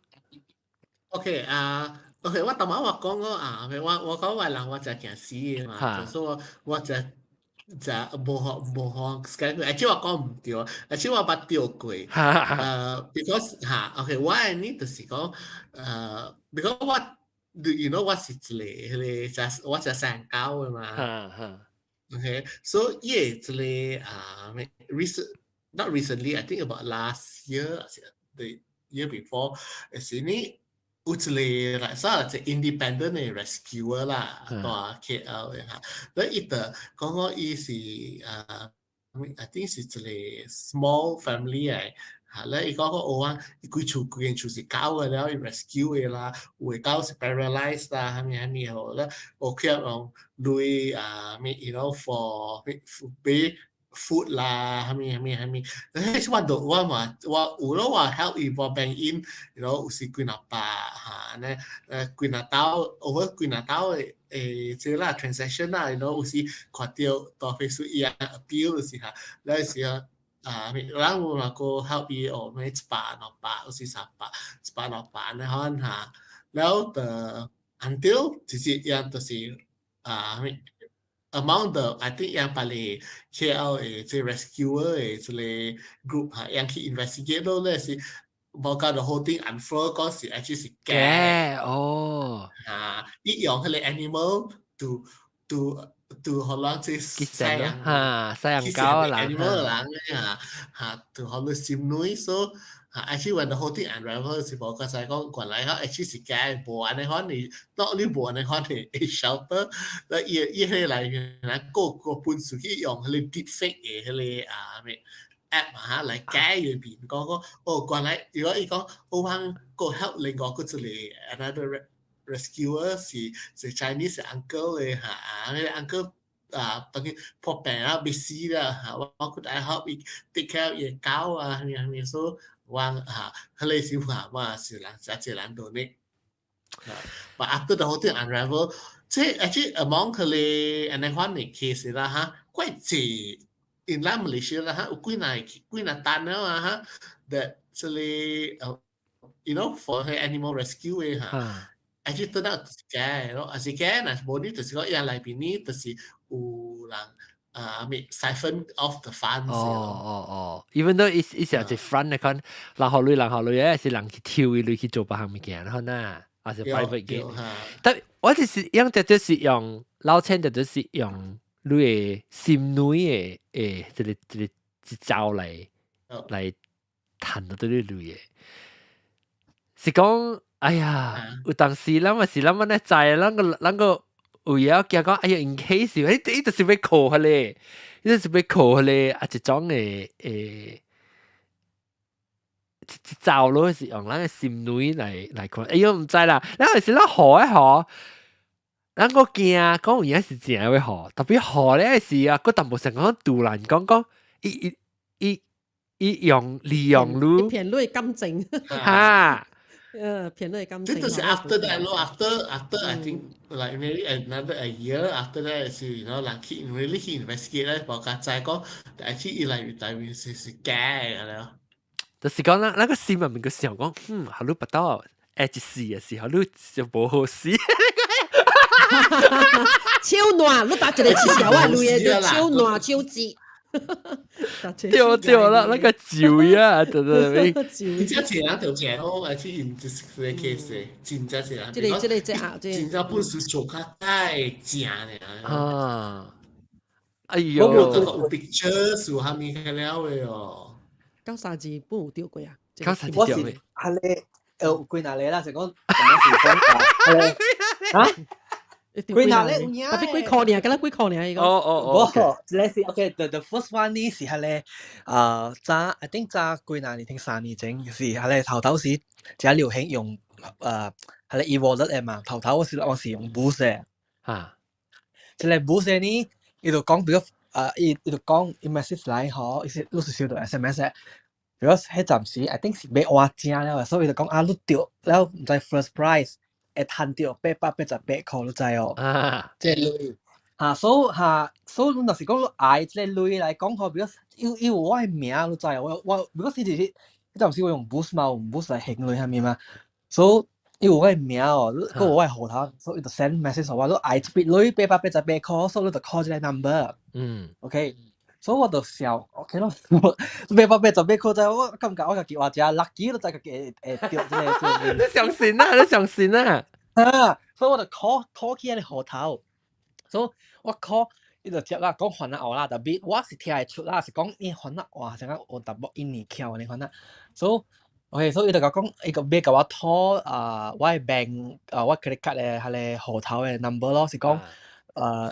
OK 啊。OK，我頭先我講過啊，我講我人我真驚死的嘛，就說我真真無學無學 scam 過，而且我講毋對，而且我捌對過，because 哈，OK，我的呢就是講，because 我，you know 我是一個彼個食我食三狗的嘛，OK，so 伊個一個啊，recent not recently, I think about last year, the year before，是呢。有一個來啥一個 independent 的 rescuer 啦，蹛 KL 的哈，咧伊就講講伊是啊，I think 是一個 small family 的，哈，咧伊講講哦啊，伊規厝規間厝是狗的了，伊 rescue 的啦，有的狗是 paralyzed 啦，啥物啥物吼，咧有去用鐳啊，物 you know for 買 food 啦，啥物啥物啥物，彼我都我嘛我有咯，我 help 伊無 bank in，you know 有時幾若百哈，按呢幾若兜 over 幾若兜的這啦 transaction 啦，you know 有時看著大 Facebook 伊也 appeal 就是哈，咧時啊啊，人有嘛個 help 伊哦，咩100 200，有時300，100 200按呢款哈，了就 until 就是伊就是啊咩？among the I think 樣別個 KL 的這 rescuer 的這個 group 哈，樣去 investigate 咯咧是無甲 the whole thing unfold 講是 actually 是假哦，啊，伊用彼個 animal to 予人這西洋哈西洋狗人 animal 人啊哈，to 予你心內 so 哈，actually when the whole thing unravel 是無個才講原來吼 actually 是假無按呢款的，not only 無按呢款的 shelter，咧伊伊彼個來原來個個本事去用彼個 deepfake 的彼個啊咩 app 啊來假伊的面，講講哦原來如果伊講我通閣 help 另外閣一個 another rescuer 是是 Chinese uncle 的哈，啊彼個 uncle 啊當佢破病啊欲死啦哈，我閣愛 help 伊 take care 伊的狗啊，啥物啥物所以我哈，彼個是話嘛是人誠濟人 donate。 But after the whole thing unravel，這 actually among 彼個按呢款的 case 啦哈，怪濟 in 咱 Malaysia 啦哈，有幾若幾若單了啊哈，that 這個 for animal rescue 的哈，actually turn out 是假的咯，啊是假，若是無呢，就是講伊內邊呢，就是有人啊咩 siphon off the funds。哦哦哦，even though 伊伊是一 front 的款，人予鐳人予鐳，是人去抽伊鐳去做別項物件，然後呢，還是 private gain。但我就是用這就是用老錢，這就是用你的心內的這個這個一招來來趁到這個鐳的，是講。哎呀，有當時咱嘛是咱們咧知，咱個有影驚講，哎呀，in case，伊就是欲扣彼个，伊就是欲扣彼个啊，一種的誒。走咯是用咱的心內來看，哎喲毋知啦，咱是咱學一學，咱個驚講有影是真會學，特別學咧是啊，閣淡薄想講突然講講，伊用利用你，騙你感情，哈，騙你感情。這就是 after that 咯，after I think like maybe another a year after that 是 人去 really 去 investigate 咧，無較知講，actually 伊來台面是假的了。就是講咱咱個心入面個想講，嗯，好你不到，欸，一死的時候，你就無好死。手爛，你打一個手啊，類的手爛手指。對對啦，那個酒呀，對對對。真正濟人就講哦，而且因這個 case 真正濟人，這個啊，真正本事做較太正爾。啊，哎喲，我有 picture 有蝦米個了的哦。九三字本有釣過啊？九三字我是係咧，有幾若個啦，是講什麼是講啊？幾若個有影？特別幾箍爾，敢若幾箍爾伊個。哦哦哦。無，這個是 OK，the first one 呢是彼个，早 I think 早幾若年定3年前是彼个頭頭時誠流行用彼個 e-wallet 的嘛，頭頭我是用 Boost 的。這個 Boost 的呢，伊就講比較伊就講伊 message 來吼，伊是你是收到 SMS 的。because 彼陣時 I think 是欲換正了，所以伊就講啊，你著了毋知 first prize 會趁著888箍，你知哦？啊，這鐳哈，所以哈，所以你若是講你愛這個鐳來講吼，because 伊有我的名，你知哦？我 because 彼時彼陣時我用 Boost 嘛，用 Boost 來還鐳啥物嘛，所以伊有我的名哦，閣有我的戶頭，所以伊就 send message 予我，你愛這筆鐳八百八十八箍，所以你就 call 這個 number。OK。所以我就想，OK 咯，888箍在我感覺我家己話誠 lucky 都知家己會著這個這個。你相信啊？你相信啊？啊，所以我就 call 去彼個戶頭，所以我 call 伊就接啦，講番仔話啦，特別我是聽會出啦，是講伊番仔話，像講有淡薄印尼腔按呢款啊。所以 OK，所以伊就共講，伊個欲共我討啊，我的 bank 啊，我 credit card 的彼個戶頭的 number 咯，是講。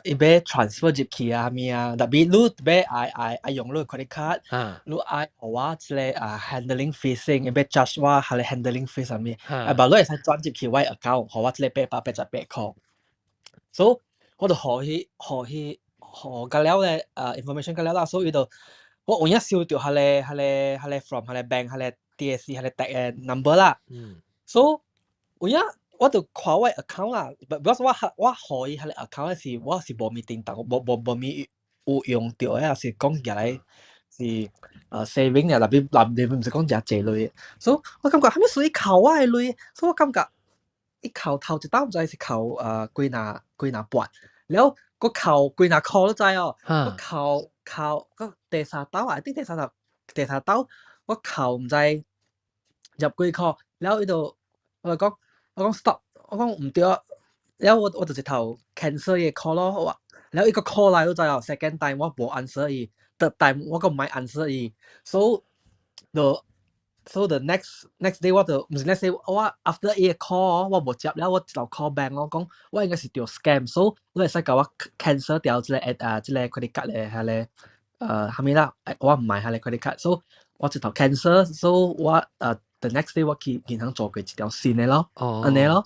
伊欲 transfer 入去啊，啥物啊，特別你欲愛用你 credit card，你愛予我這個啊 handling fee 先，伊欲 charge 我彼個 handling fee 啥物，啊，無你會使轉入去我 account，予我這個八百八十八箍。所以我就予伊，予伊，予甲了咧，啊 information 甲了啦，所以伊就我有影收著彼個彼個彼個 from 彼個 bank 彼個 TAC 彼個 tag 的 number 啦。所以有影。我就看我 account 啦，because 我予伊彼個 account 是我是無物叮當，無物有用著的，是講舉來是saving 爾，特別內面毋是講誠濟鐳，所以我感覺啥物事伊扣我的鐳，所以我感覺伊扣頭一擺毋知是扣幾若幾若八，了閣扣幾若箍你知哦，閣扣閣第三擺啊，頂第三擺我扣毋知入幾箍，了伊就我就講。我講 stop，我講毋對啊，了我就直頭 cancel 伊個 call 咯，我了伊閣 call 來你知哦，second time 我無 answer 伊，third time 我閣毋愛 answer 伊，so the next day 我就毋是 next day 我 after 伊個 call 我無接了，我就 call bank 我講我應該是著 scam，so 你會使共我 cancel 掉這個啊這個 credit card 的彼個啥物啦，我毋愛彼個 credit card，so 我直頭 cancel，so 我the next day 我去銀行做過一條新的咯，按呢咯。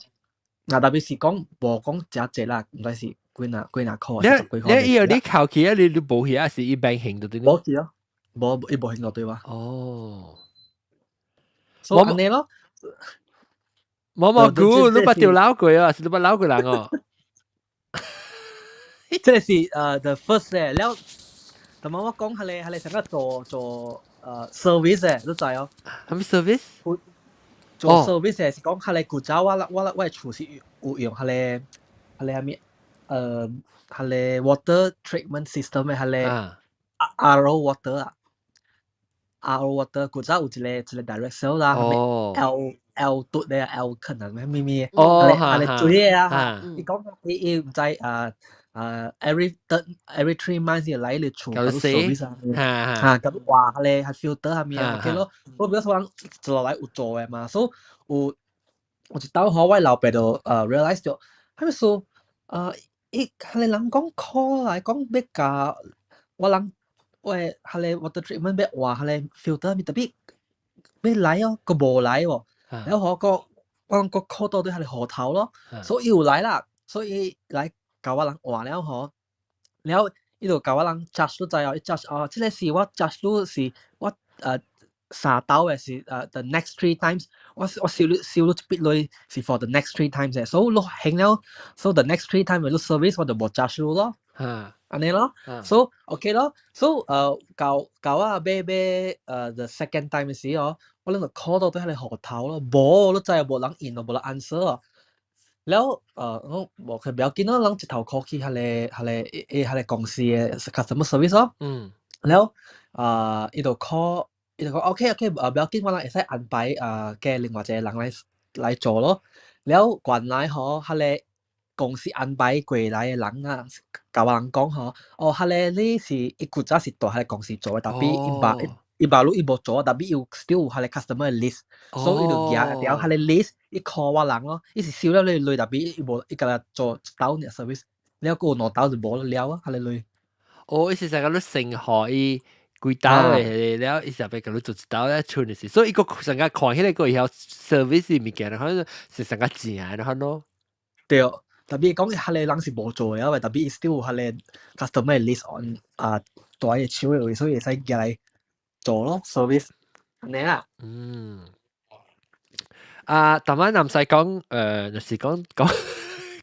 啊，特別是講無講誠濟啦，毋知是幾若幾若箍，你你以後你扣起啊，你無去啊，是伊 bank 還著對？無去咯，無伊無還著對哇。哦，所以按呢咯。無無估，你捌著撈過啊？是你捌撈過人哦？這個是the first 咧，了，同埋我講彼個啥個做 service 的，你知哦？啥物 service？做 service 的是講彼個古早我的厝是有用彼個啥物彼個 water treatment system 的彼個 RO water 啊，RO water 古早有一個 direct sale 啦，L L 嘟的 L 可能咩咩咩，彼個水的啊，伊講伊毋知啊。every 3 months 來你厝嗰 service 啊，嚇咁話咧係 filter 係咪啊？OK 咯，我比較說一落來有做的嘛，所以有有一道吼，我老爸就realize 著，啥物事伊彼个人講 call 來講欲共我人我的彼個 water treatment 欲換彼個 filter 物，特別欲來哦，閣無來喎。然後個我人閣 call 到對彼個戶頭咯，所以伊有來啦，所以伊來共我人換了吼，了伊就共我人 charge 你知哦，伊 charge 哦，這個是我 charge 你是我三道的是the next three times，我收你這筆鐳是 for the next three times 的，所以你還了，so the next three times 你 service 我就無 charge 你咯，按呢咯，so OK 咯，so 到我買the second time 的時哦，我攏就 call 到對彼個戶頭咯，無你知無人應咯，無人 answer 哦。了我無佢不要緊咯，人一頭 call 去彼個公司的 customer service 咯。了伊就 call，伊就講 OK OK，不要緊，我人會使安排加另外一個人來做咯。了原來吼，彼個公司安排過來的人啊，共我人講吼，哦，彼個你是伊古早是佇彼個公司做的，但係伊捌伊無做，但係伊有 still 有彼個 customer list，所以伊就舉著彼個 list，伊 call 我人咯，伊是收了你鐳，但係伊無伊干焦做一道爾 service，了閣有兩道就無了啊，彼個鐳。哦，伊是成個你先予伊幾道的了，伊是欲共你做一道咧，剩的是，所以伊個成個看起來個會曉 service 物件，可能是成個正的款咯。對，特別講彼個人是無做的，因為特別伊 still 有彼個 customer list on 啊，佇伊手的位，所以會使舉來做咯 service，按呢啦。嗯。啊，逐擺若毋使講，就是講講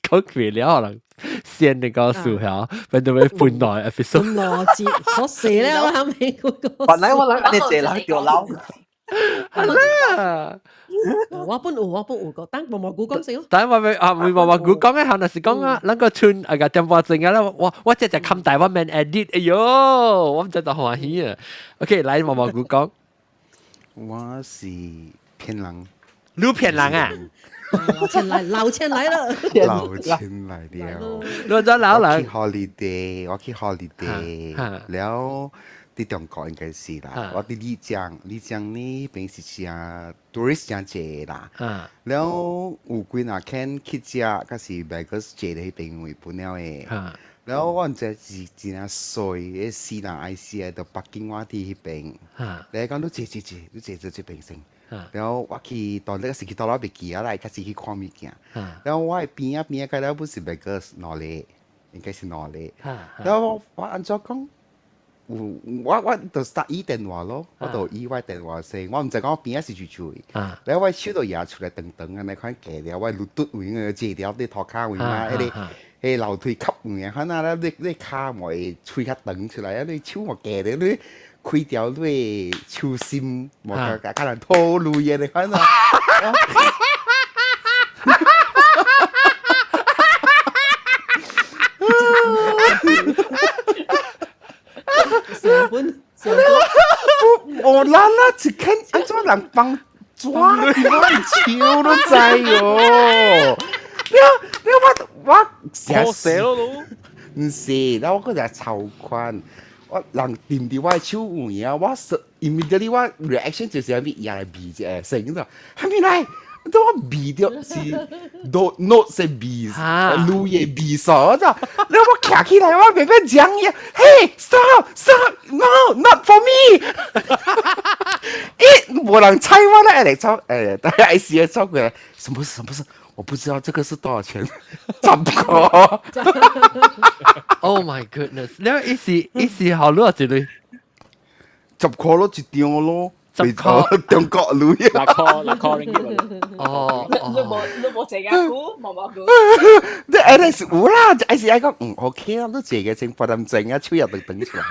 講過了，可能先那個數下，反正會半內 episode。半內節，好死咧！我後尾嗰個。本來我諗你這人就老。係啦。我本有個，等毛毛菇講先咯。等我咪啊，會毛毛菇講嘅，可能是講啊，咱個村啊個電話鐘啊，我這隻冚大我免 edit，哎喲，我毋知就歡喜啊。OK，來毛毛菇講。我是騙人。你騙人啊？老錢來，老錢來了。老錢來了。你做老人。我去 holiday，我去 holiday，了佇中國應該是啦。我佇麗江，麗江呢邊是誠 tourist 誠濟啦。了有幾若間去食，閣是 baggage 坐佇彼邊位本了的。了我毋知是真正衰，彼死人愛死的，就北京我佇彼邊。你講你坐坐坐，你坐坐這邊先。了我去當那個時去到了袂記啊啦，開始去看物件。了我的邊仔邊仔個了不是 baggage 兩個，應該是兩個。了我按怎講？有我就 start 伊電話咯，我就伊我電話先，我毋知講我邊仔是住住。了我手就舉出來長長按呢款過了，我路嘟位個坐了佇塗跤位嘛，彼個樓梯級位啊，款啊，了你跤嘛會吹較長出來啊，你手嘛過咧，你開掉你手心，無共共人討鐳的呢款啊。成本成本，無啦啦一看，按怎人放紙佇我手都知喲。了了我好死咯都，毋是，了我閣來超款，我人掂佇我的手位啊，我說 immediately 我 reaction 就是啥物伊來味者，成個，啥物來？都我味著是 note 是味，鐳的味素，我就，了我徛起來，我袂欲講嘢，Hey stop stop no not for me，咦，無人睬我咧，來走，大家一時走過來，什麼事？什麼事？我不知道這個是多少錢，10塊。 Oh my goodness！了伊是伊是好偌一鐳？ 10塊咯，一張咯。 10塊中國鐳。6塊6塊 ringgit。哦。你無坐較久，毛毛菇。你哎，你是有啦，還是愛講嗯 OK 啊，你坐個先八點鐘啊，手也就長出來。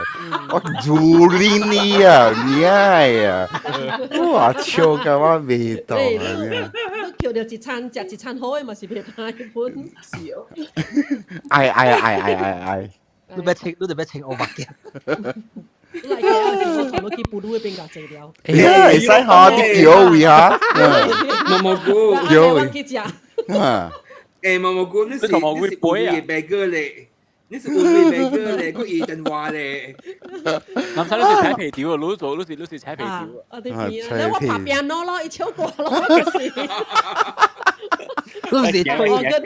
我如你你啊，你愛啊，哇，笑到我袂動啊！你叫著一餐食一餐好的嘛是袂歹本。是哦。愛愛愛愛愛愛。你欲穿，你就欲穿烏目鏡。來嘅，我同你去布魯嗰邊共坐了。欸，會使吼，佇橋位哈。毛毛菇，橋位。去食。欸，毛毛菇，你是你是有位白哥咧？你是有位白哥咧？閣伊電話咧？南山你是踩皮條啊，你做你是踩皮條啊。啊，對邊啊，我拍 piano 咯，伊唱歌咯，就是。都是推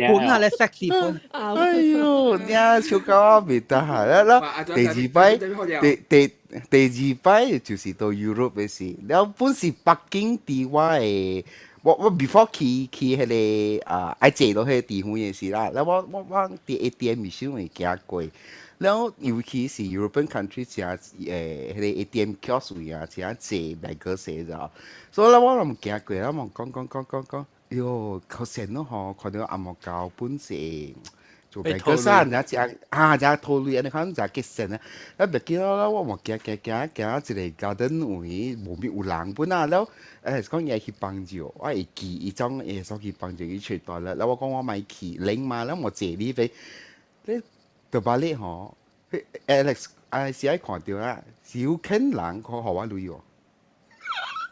本下咧 sexy 本。哎喲，你笑到我袂得閒啦啦。第二擺，第二擺就是到 Europe 的時，了本是北京佇我的，我 before 去彼個啊，愛坐落彼個地方的時啦，了我佇 ATM 時會行過。了尤其是 European country 誠彼個 ATM kiosk 位啊，誠濟賣個勢咋，所以咧我諗行過，我望講講講講講，喲，可善咯吼，看到紅毛狗本是做賣個啥，人家食啊，食套類按呢款食結善啊，啊袂記咯，我望行行行行一個 garden 位，無邊有人本啊，了講伊去幫助，我會記伊種會使去幫助伊出大了，了我講我莫去，冷嘛，了無坐你邊，你。就把你吼，Alex 啊是愛看著啦，是有肯人可予我鐳哦。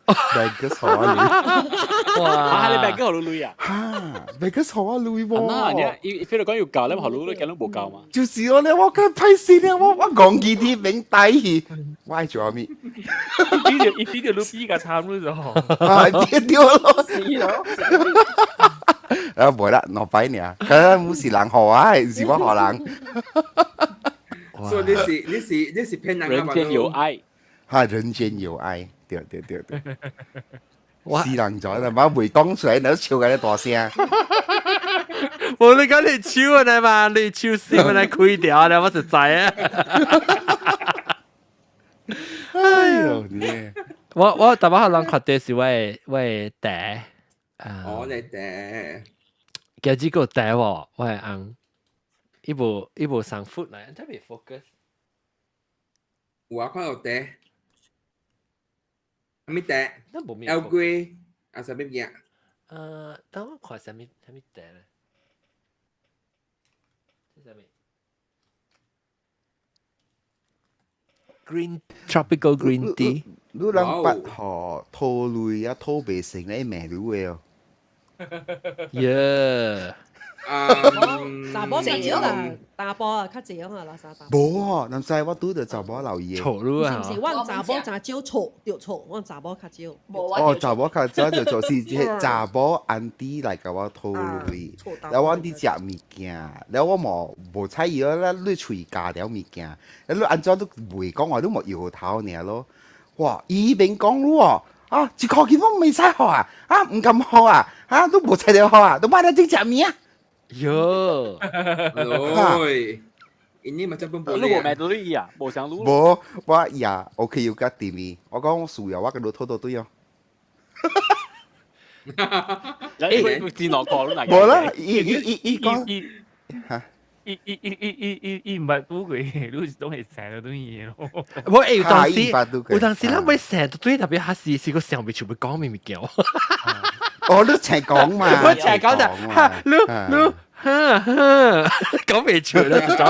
白哥予我鐳，哇！你白哥予你鐳啊？哈，白哥予我鐳喎。啊，你伊非得講要教，你予你，你驚攏無教嘛？就是我咧，我較歹勢咧，我戇記啲免帶去，我愛做啥物？伊比著你比較慘咯就。啊，對對咯。死咯！啊，無啦，兩擺爾，佢毋是人予我，是我予人。所以你是騙人人間有愛，哈，人間有愛，對對對對。死人咗啦，我未講出來，你笑緊大聲。無你講你笑啊嘛，你笑死我嚟開掉啦，我就知啊。哎喲，你我特別可能看電視，我的茶。哦，你茶。今日個茶喎，我的翁，伊無送 food 來，特別 focus。有啊，看到茶。啥物茶？那無咩。 Earl Grey 啊，啥物嘢？等我看啥物啥物茶咧？這啥物？Green tropical green tea。你人捌予討鐳啊，討袂成咧罵你的哦。耶！查某較少啦，查埔啊較濟啊，垃圾查。無哦，毋知我拄著查某留意。錯你啊！是毋是？阮查某誠少錯，著錯，阮查某較少。哦，查某較少著錯，是查某 auntie 來共我討鐳，了我佇食物件，了我無睬伊咯，你喙咬了物件，你按怎都袂講話，你無搖頭爾咯。哇！伊免講你哦，啊，一箍錢攏袂使予啊，啊，毋甘予啊，啊，你無揣著予啊，你莫來這食物啊。喲，哎，ini macam 你無罵到你啊？無想擼。無，我也 OK 有甲弟妹，我講我需要我共你討討對哦。欸，煎落殼攏無啦，伊講，嚇。伊毋捌拄過，你是攏會成就對伊咯。無欸，有當時咱欲成就對，特別還是個想袂出欲講咩物件。哦，你齊講嘛？我齊講就哈，你哈哈，講袂出啦，就走。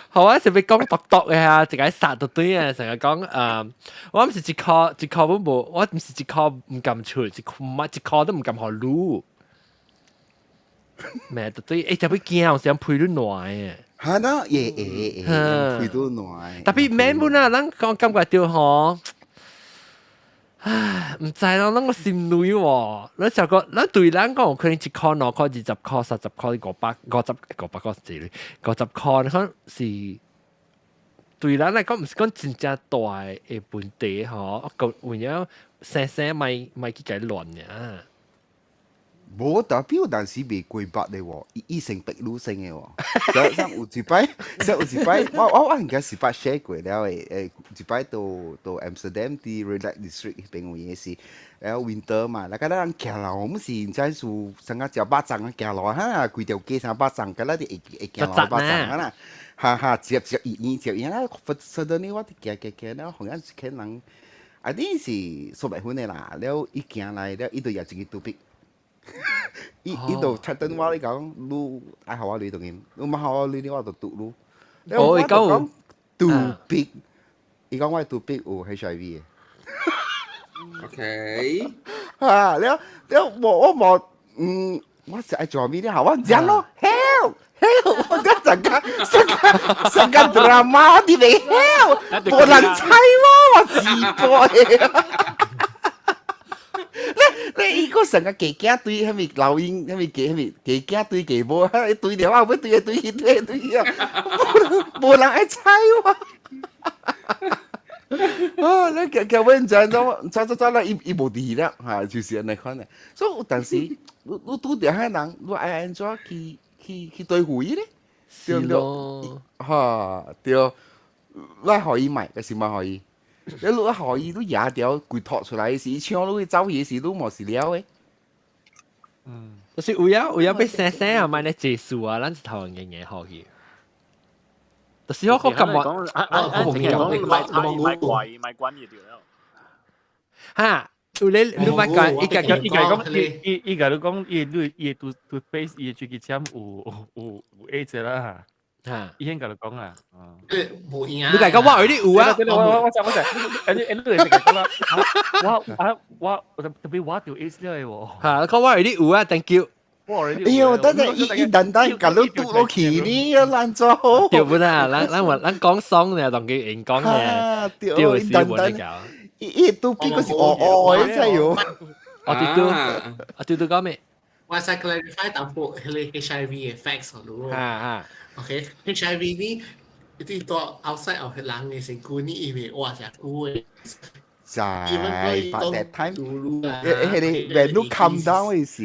好啊，是欲講獨獨的啊，一個殺就對啊，成日講我毋是一箍一箍都無，我毋是一箍毋甘出，一箍一箍都毋甘予擼。咩就對，欸，特別驚，想賠你爛的。嚇喏，會會會，賠你爛。特別免本啊，咱講感覺著吼，唉，毋知咯，咱個心累喎。你想講，咱對咱講可能一箍、兩箍、20箍、30箍、500、50、500箍是50箍，可能是對咱來講，毋是講真正大的問題吼。個為了生生莫莫去共伊亂爾。無代表，但是袂過百的喎，伊成白女生的喎。像有一擺，像有一擺，我應該是捌 share 過了的，一擺到 Amsterdam 佇 Red Light District 彼邊位的是，了 winter 嘛，那個咱人行路，我們是毋知是啥個食肉粽啊，行路哈，規條街啥肉粽，敢若佇會行路肉粽啊啦，哈哈，接接伊伊接伊啊，suddenly 我佇行行行了，好像是看人，啊，你是數百分的啦，了伊行來了，伊就舉一個 toothpick。伊就特登我你講，你愛予我鐳當然，你毋予我鐳，我就毒你。哦，伊講 toothpick，伊講我 toothpick 有 HIV 的。 OK。啊，了了，我無，我是愛做咩咧？我講咯，help help，我講成個 drama 啲嚟 help，無人睬我，我自播的。你你伊個成個加囝對，係咪老鷹，係咪加係咪加囝對加無，對了啊，要對對對對啊，無人愛睬我。啊！你叫叫阮知影，走走走啦，伊伊無佇啦，嚇，就是按呢款的。所以有當時，你你拄著彼人，你愛按怎去去去對付伊咧？對毋對？哈，對，你愛予伊買，抑是莫予伊？你你予伊，你贏掉規托出來時，搶你去走去時，你嘛是了的。嗯，就是有影有影欲生生啊，莫咧借數啊，咱是頭硬硬好去。就是我感覺，我我講買買貴買關就對了。哈，有咧你買關，伊家伊家講伊伊伊家你講伊你伊 toothpaste 伊最近簽有有有 AIDS 啦。哈，伊先共你講啊。無影。你家講我有你有啊？我我我我我你你你會講啦。我啊我特別我著 AIDS 了的喎。哈，講我有你有啊，thank you。哎喲，等陣伊伊單單共你拄落去呢，要難做好。對不啦？咱咱話咱講爽呢，當佢用講呢，對是無得搞。伊伊拄邊個是哦哦的真喲。我拄拄，我拄拄講咩？我使 clarify 淡薄彼个 HIV 的 facts 咯。啊啊。 OK，HIV 呢，一啲到 outside of 人的身軀呢，伊會活誠久的。在 but that time，迄個 when 你 calm down 的時，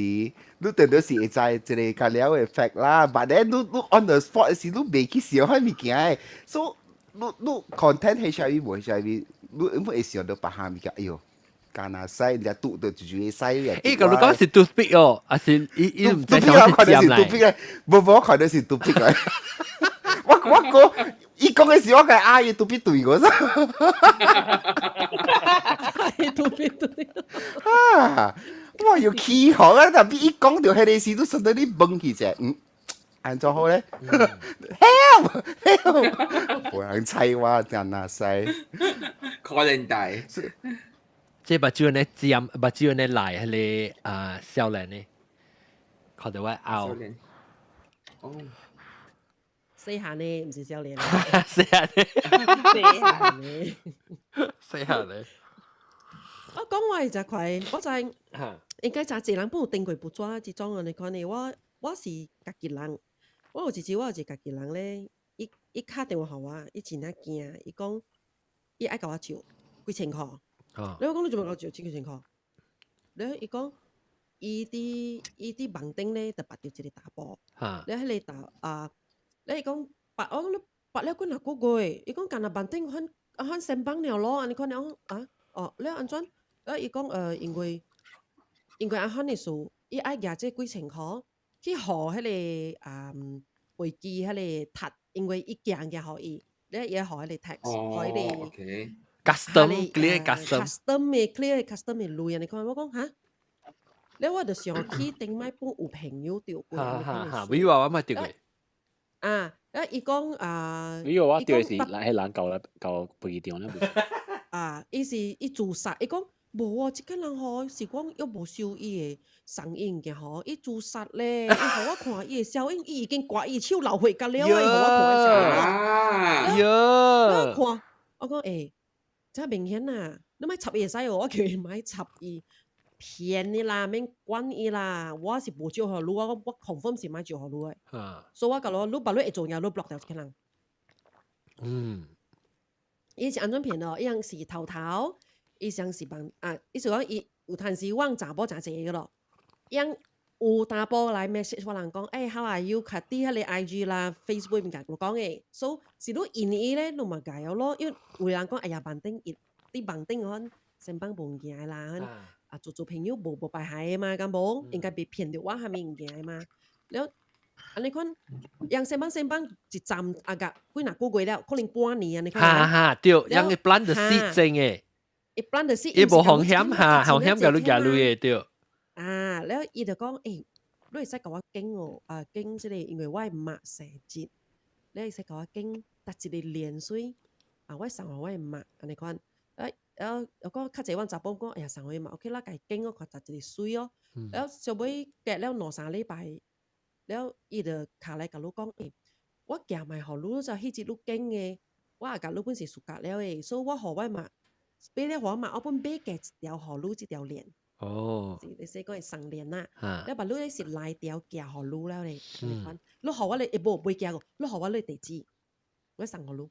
你定到是會知一個較了的 fact 啦。but then 你你 on the spot 的時，你袂去想彼物件的，所以你你 content HIV 無 HIV，你永會想到別項物件。哎喲，敢若使你拄到就會使嘅。伊個你講是 toothpick 哦，還是伊伊毋知想是尖來？無無，我看到是 toothpick 來。我我講。伊講的時，我共阿伊 toothpick 對我噻。 toothpick 對。啊！我有起哄啊！特別伊講著彼个時，都順到你問起者，嗯，按怎好咧？Help help！無人睬我，真哪使？可能大。這目睭呢尖，目睭呢來，彼个啊少年呢，看著我拗。哦。細漢呢，毋是少年。細漢呢？細漢呢？細漢呢？我講話就快，我知應該誠濟人本有登過報紙這種按呢款的。我我是家己人，我有一次我有一個家己人咧，伊伊敲電話予我，伊真正驚，伊講伊愛共我借幾千箍。你我講你做咩共我借幾千箍？了伊講伊佇伊佇網頂咧就捌著一個查埔，了彼个查啊，了伊講捌我講你捌了幾若個月，伊講干焦網頂款款先放爾咯，按呢款了啊哦，了按怎？了伊講因為因為按款的事，伊愛舉這幾千箍去予彼个啊飛機彼个讀，因為伊寄物件予伊，了伊愛予彼个 tax，予彼个。 custom clear custom custom 的 clear custom 的鐳按呢款，我講哈，了我就想起頂擺本有朋友著過，哈哈哈，比如話我嘛著過。啊，啊伊講啊，比如我著是人彼人舊啦舊飛機場咧。啊，伊是伊自殺，伊講無哦，這個人吼是講又無收伊的送伊物件吼，伊自殺咧，伊予我看伊的小影，伊已經割伊手流血甲了，伊予我看的時候，喲，我看，我講欸。這明顯啊！你莫插伊會使哦，我叫伊莫插伊，騙你啦，免管伊啦。我是無借予你，我我 confirm 是莫借予你的。所以我共你，你別你會做嘢，你 block 掉一個人。伊是按怎騙哦？伊樣是頭頭，伊像是幫啊，意思講伊有趁時阮查某誠濟個咯，伊有淡薄來 message 我人講，欸，how are you？較佇彼个 IG 啦、Facebook 面共我講的，所以是你應伊咧，你嘛共咯。因為有人講，哎呀，網頂伊佇網頂款先放無物件啦，啊做做朋友無無排害的嘛，敢無？應該袂騙著我啥物物件的嘛。了，按呢款，樣先放先放一站啊個幾若個月了，可能半年按呢款。哈哈，對，樣伊 plant the seed 真的。伊 plant the seed，伊無風險哈，風險共你舉鐳的對。啊，了伊就講，欸，你會使共我揀哦，啊，揀這個，因為我的媽生日，你會使共我揀佗一个連水，啊，我送予我的媽，按呢款，啊，了又講較濟阮查某講，哎呀，送予伊媽，OK 啦，共伊揀我看佗一个媠哦，了小尾隔了兩三禮拜，了伊就敲來共你講，欸，我寄賣予你，就彼日你揀的，我也共你本是 suka 了的，所以我予我媽，買了予我媽，我本買加一條予你這條鏈。哦，你說講係上連啦，你把你咧是來條寄予你了咧，你予我咧，無袂寄過，你予我咧地址，我送予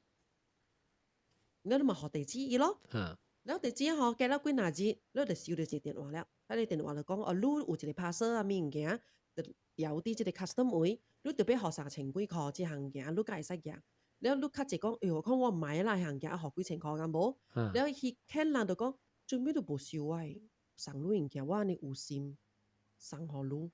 你，你嘛予地址伊咯。了地址吼，過了幾若日，你就收著一個電話了，彼個電話就講哦，你有一個 parcel 啊物件，就調佇這個 custom 位，你著欲予三千幾箍這項物件，你才會使寄。了你較濟講，哎喲，看我毋買啦，彼項物件予幾千箍敢無？了彼騙人就講，做咩都無收我的送你物件，我按呢有心送予你。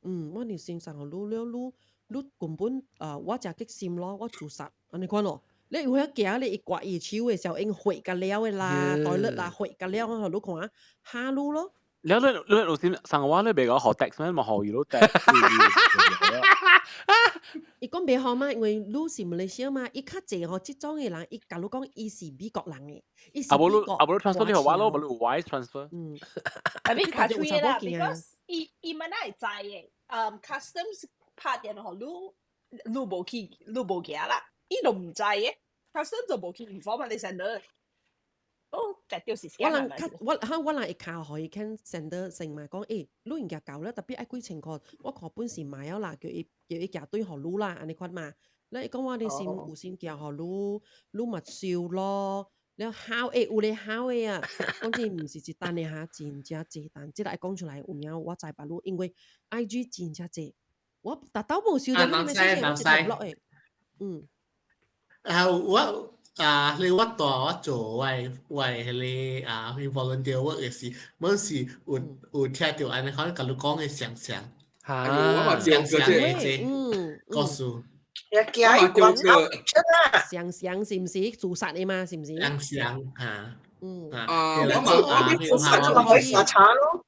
嗯，我有心送予你了，你你根本啊，我誠激心咯，我自殺，按呢款咯。你有影行咧，伊掛伊手的時候，用血甲了的啦，toilet 啦，血甲了，予你看，嚇你咯。了你你有心送我，你袂講予 text 咩？嘛予伊咯 text。伊講袂好嘛，因為你是馬來西亞嘛，伊較濟吼，這種的人，伊共你講伊是美國人的，伊是啊無美國你啊無你 transfer 你予我咯，無你有 wire transfer。嗯。特別卡吹啦，because 伊伊們會知的，嗯，customs 拍電話你，你無去，你無寄啦，伊都毋知的，customs 就無去 inform 你 sender。哦，絕對是我人較我哈，我人會敲予伊肯 sender 先嘛，講欸，你物件到了，特別愛幾千箍，我看本是買了啦，叫伊叫伊寄轉予你啦，按呢款嘛。了伊講我你先有心寄予你，你嘛收咯。了好欸，有咧好的啊，講真毋是一單的哈，真正濟單，這個愛講出來有影，我知別你，因為 IG 真正濟，我逐晝無收著你 message，我一直 block 的。嗯。啊，我。啊！你我大我做我我彼个啊，去 volunteer work 的時，本是有有聽著按呢可能共你講的雙雙，我嘛雙雙的這故事。也驚伊關啊，雙雙是毋是自殺的嘛？是毋是？雙雙嚇。嗯。啊，我嘛我自殺就可以刷查咯。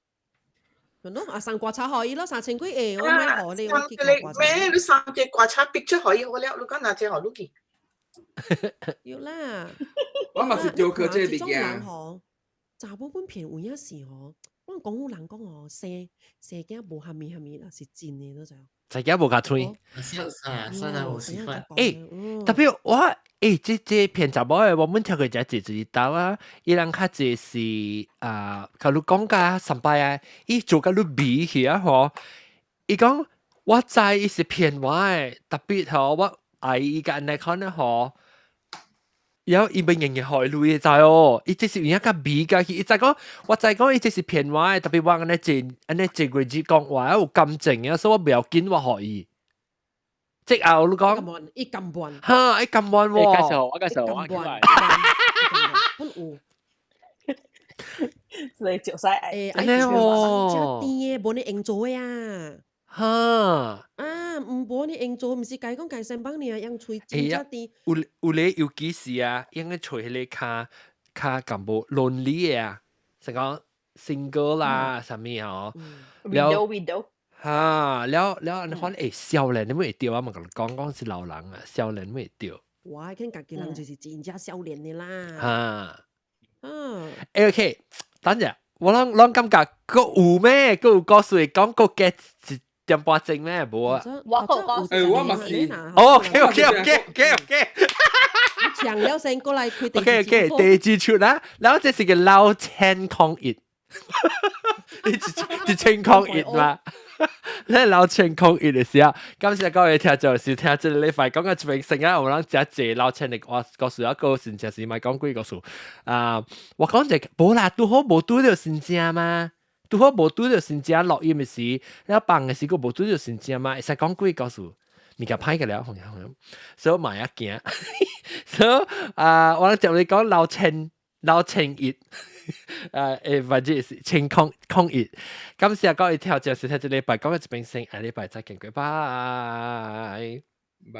咯，啊送刮擦予伊咯，三千幾個，我買予你，我去刮擦。咩？你送個刮擦 picture 予伊好了，你講哪隻予你去？有啦，我嘛是丟過這個物件。吼，查某本騙有影是吼，我講有人講吼，生生囝無蝦米蝦米啦，是真的，你知無？生囝無較脆。啊，算啊，無習慣。欸，特別我欸，這這騙查某的，我們聽過誠濟一道啊，伊人較濟是啊，共你講甲上擺啊，伊做甲你迷去啊吼，伊講我知伊是騙我的，特別吼我愛伊共按呢款的吼。然後伊欲硬硬予伊鐳，知哦？伊這是有影較迷甲去，伊知講，我知講伊這是騙我的，特別我按呢坐按呢坐過日講話有感情啊，所以我袂要緊我予伊。即後你講，伊甘願，哈，伊甘願喎。介紹我介紹我起來。本有。你照晒欸，按呢哦，真甜的，無你用做的啊。哈！啊，毋無你用做，毋是共伊講共先幫爾，用喙真正甜。有有咧，尤其是啊，應該揣彼個較較淡薄 lonely 的啊，是講 single 啦，啥物吼。了 widow。哈，了了，按呢款會少年，你會著啊？嘛共你講講是老人啊，少年會著。我見家己人就是真正少年的啦。哈。嗯。 OK，等陣，我攏攏感覺閣有咩？閣有故事會講閣加一點半鐘咩？無啊。我講欸，我嘛是。 OK OK OK OK OK。搶了先過來開第 OK OK，第二出啦，然後這是個老千空一，你一千空一嘛？你老千空一的時候，感謝各位聽眾收聽這個禮拜講個這邊成啊，我們誠濟老千的我故事啊，個真正是莫講幾個故事啊。我講一個，無啦，拄好無拄著新正嘛，拄好無拄著新正錄音的時，了放的時閣無拄著新正嘛，會使講幾個故事，物件歹個了，所以嘛也驚。所以啊，我接你講老千老千一。啊，欸，反正是千空空一。感謝各位聽眾收聽這禮拜講嘅這邊先，下禮拜再見，拜拜。拜。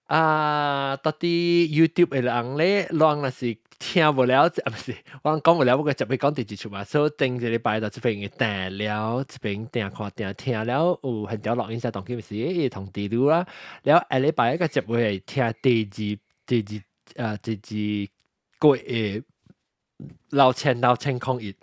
啊，到底 YouTube 的人咧，人若是聽無了，啊，毋是，我講無了，我閣接欲講第二出嘛。所以頂一禮拜就這邊訂了，這邊訂看訂聽了，有現場錄音室當今是會通知你啦。了下禮拜一個節目會聽第二第二啊第二個月老千老千空一。